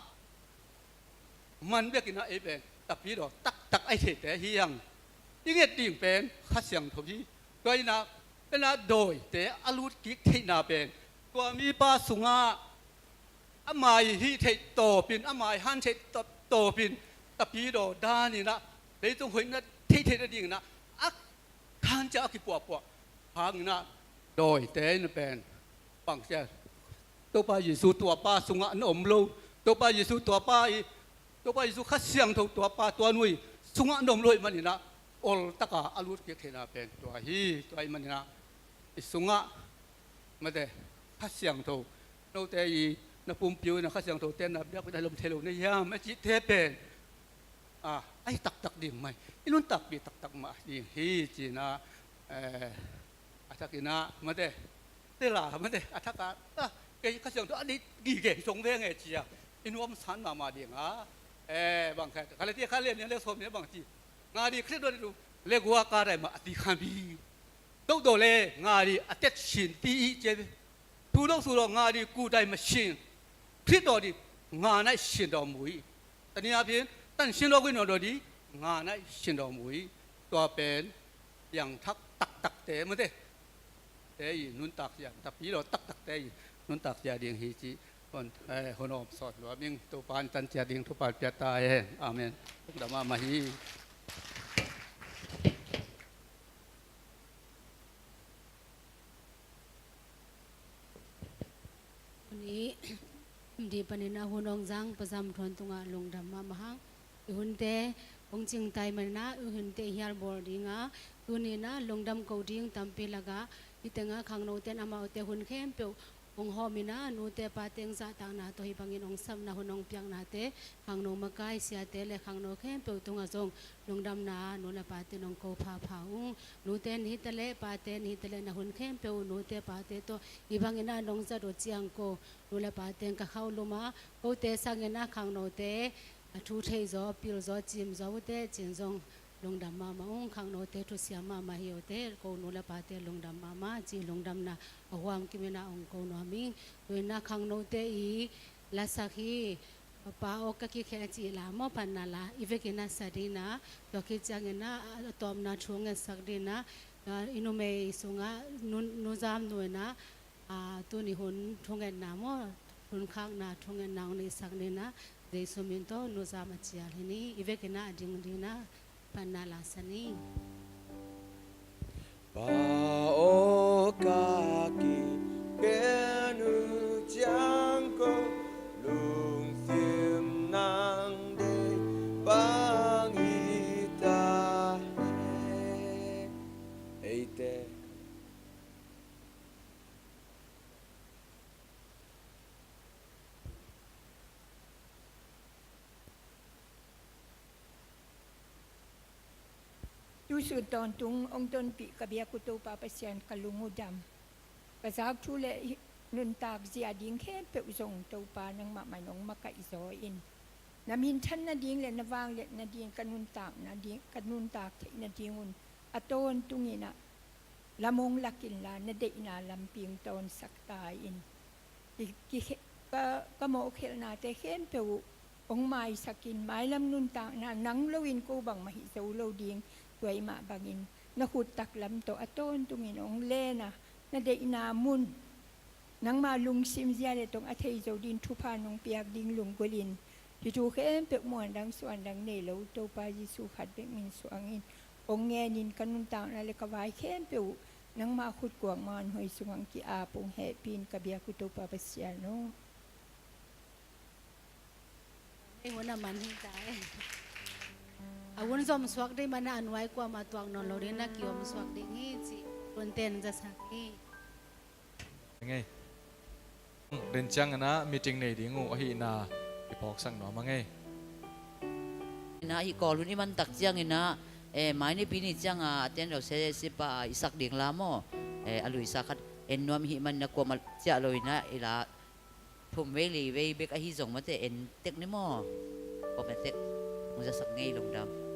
man bekin ah ei pen tapidaw taktak a i theite hi hang. I nget ding pen Kha Siangtho hi. Tua in ah, pen ah dawite a lut kik theihna pen tua mipa sungah ama i hih theih tawpin, ama i han theih tawp-, tawpin tapidaw dan in ah leitung hoihna theih theih nadingin ah a khan ciah a kipuahpuah hangin ah dawite in pen bang sia, Topa Jesu tua pa sungah na om lo, Topa Jesu tua pa i, Topa Jesu Kha Siangtho tua pa tua nu i sungah na om lo ahih manin ah oltaka a lut kik theihna pen tua hi. Tua ahih manin ah i sungah, mate, Kha Siangtho, note i na pumpi uh in ah Kha Siangtho tenna biakpiakna lom thei lo na hiam a cihte pen, a, a hi taktak ding mah hi, i nuntakpih taktak mah ding hi ci-in ah, eh, a thakin ah, mate, tela, mate, a thak ah, ah, kei Kha Siangtho a deih gige hi zong veng e ci-a i nuamsan mahmah ding a, eh, bang khat, Galatia khat lian nih le sawm nih bang ci, "Ngah dih Khrih dawn dih, le gua ka dai mah," a ci kha mi. Dohdoh le ngah dih a tet sin ti i ci a, thu doh su doh ngah dih ku dai mah sin, Khrih dawn dih ngah nai sin dawn mu i. Tani a phin, tan sin dawn ku i nawn dawn dih ngah nai sin dawn mu i. Tua pen piangthak taktakte, mate, te i nuntak zia, tapidaw taktakte i nuntak zia ding hi ci. Hun, eh, hun hawm sawt lua ming, Topa in tan ciat ding thupha pia ta hen. Amen. Lungdam mahmah hi. Tuni, dih panin ah hun hong zang Pa Zam Thuan tungah lungdam mahmah hang. I hunte hong cingtai manin ah i hunte hial bawl ding a, tuni in ah lungdam ko ding tampi lak ah, hih tengah khangnote in amaute hun khempeuh hong hawm in ah, nute pate hong zahtakna tawh hih bangin hong sapna hun hong piaknate, khangno makai siate le khangno khempeuh tungah zong lungdamna nu le pate in hong ko phapha ung. Nute in hi ta leh, pate in hi ta leh, na hun khempeuh uh nute pate tawh hih bangin ah nong zat uh ciang ko nu le pate in ka khauh lum a, kote sangin ah khangnote a thu thei zaw, pil zaw, cim zaw uh teh ci-in zong lungdam mahmah ung. Khangnote thusia mahmah hi uh teh, ko nu le pate lungdam mahmah ci, lungdamna a huam kim in ah hong ko nuam ing. Tu in ah khangnote i lasak hi, Pa Awk Ka Kikhel cih la maw, phatna la i vekin ah sa ding in ah, tua khit ciangin ah a tawpna thu ngetsak ding in ah, i numei sungah Nu, Nu Zam nu in ah, a, tuni hun thungetna maw, hun khakna thungetna hong neihsak ding in ah, Jesu min tawh Nu Zam a cial hi ni. I vekin ah a ding ding in ah phatna la sa ni. Pa aw ka kikhel uh ciang ko, lungsim nang deih bang hi ta hen. Eite tusun tawntung hong tonpih ka biak uh Topa Pasian, ka lung uh dam. Ka zak thu le nuntak zia ding khempeuh zong Topa nangmah mah in hong makaih zaw in, na minthan nading le na vangliat nading, ka nuntak nading, ka nuntak theih nadingun a tawntung in ah lam hong lak inla, na deihna lampi hong tawnsak ta in. Ki, ki, ka, ka mawhkhelhnate khempeuh uh hong maisak in, mailam nuntakna nang loin ko bangmah hih zo lo ding, tua ahih mah bangin na khut taklam tawh a tawntung in hong len a, na deihna mun nangma lungsim zia le tong a thei zo ding thupha nong piak ding lunggulh in, hih thu khempeuh muan dang suan dang nei lo Topa Jesu khat bek min suangin hong ngen in, ka nuntakna le ka vai khempeuh uh nangma khut kuakma hong hoi sungah hong ki-ap ung. Hehpih in ka biak uh Topa Pasian aw. Ei hun a man hi ta e. A hun zom suak ding man a, a nuai kuamah tuak nawn lo ding na kiom suak ding hi ci. Konten zasak hi. Ngei. Den ciang inah meeting nei ding uh ahihna i phawksak nuam a ngei. Inah hih Kawl hun i man tak ciang inah, eh, mai nipi ni ciang a, a ten lo se sipa i sak ding la maw. Eh, a luisa khat en nuam hih man inah kuamah ciah lo inah i la thum vei li vei bek ahi zong mate en tek ni maw. Kuamah tek hong zasak ngei lungdam.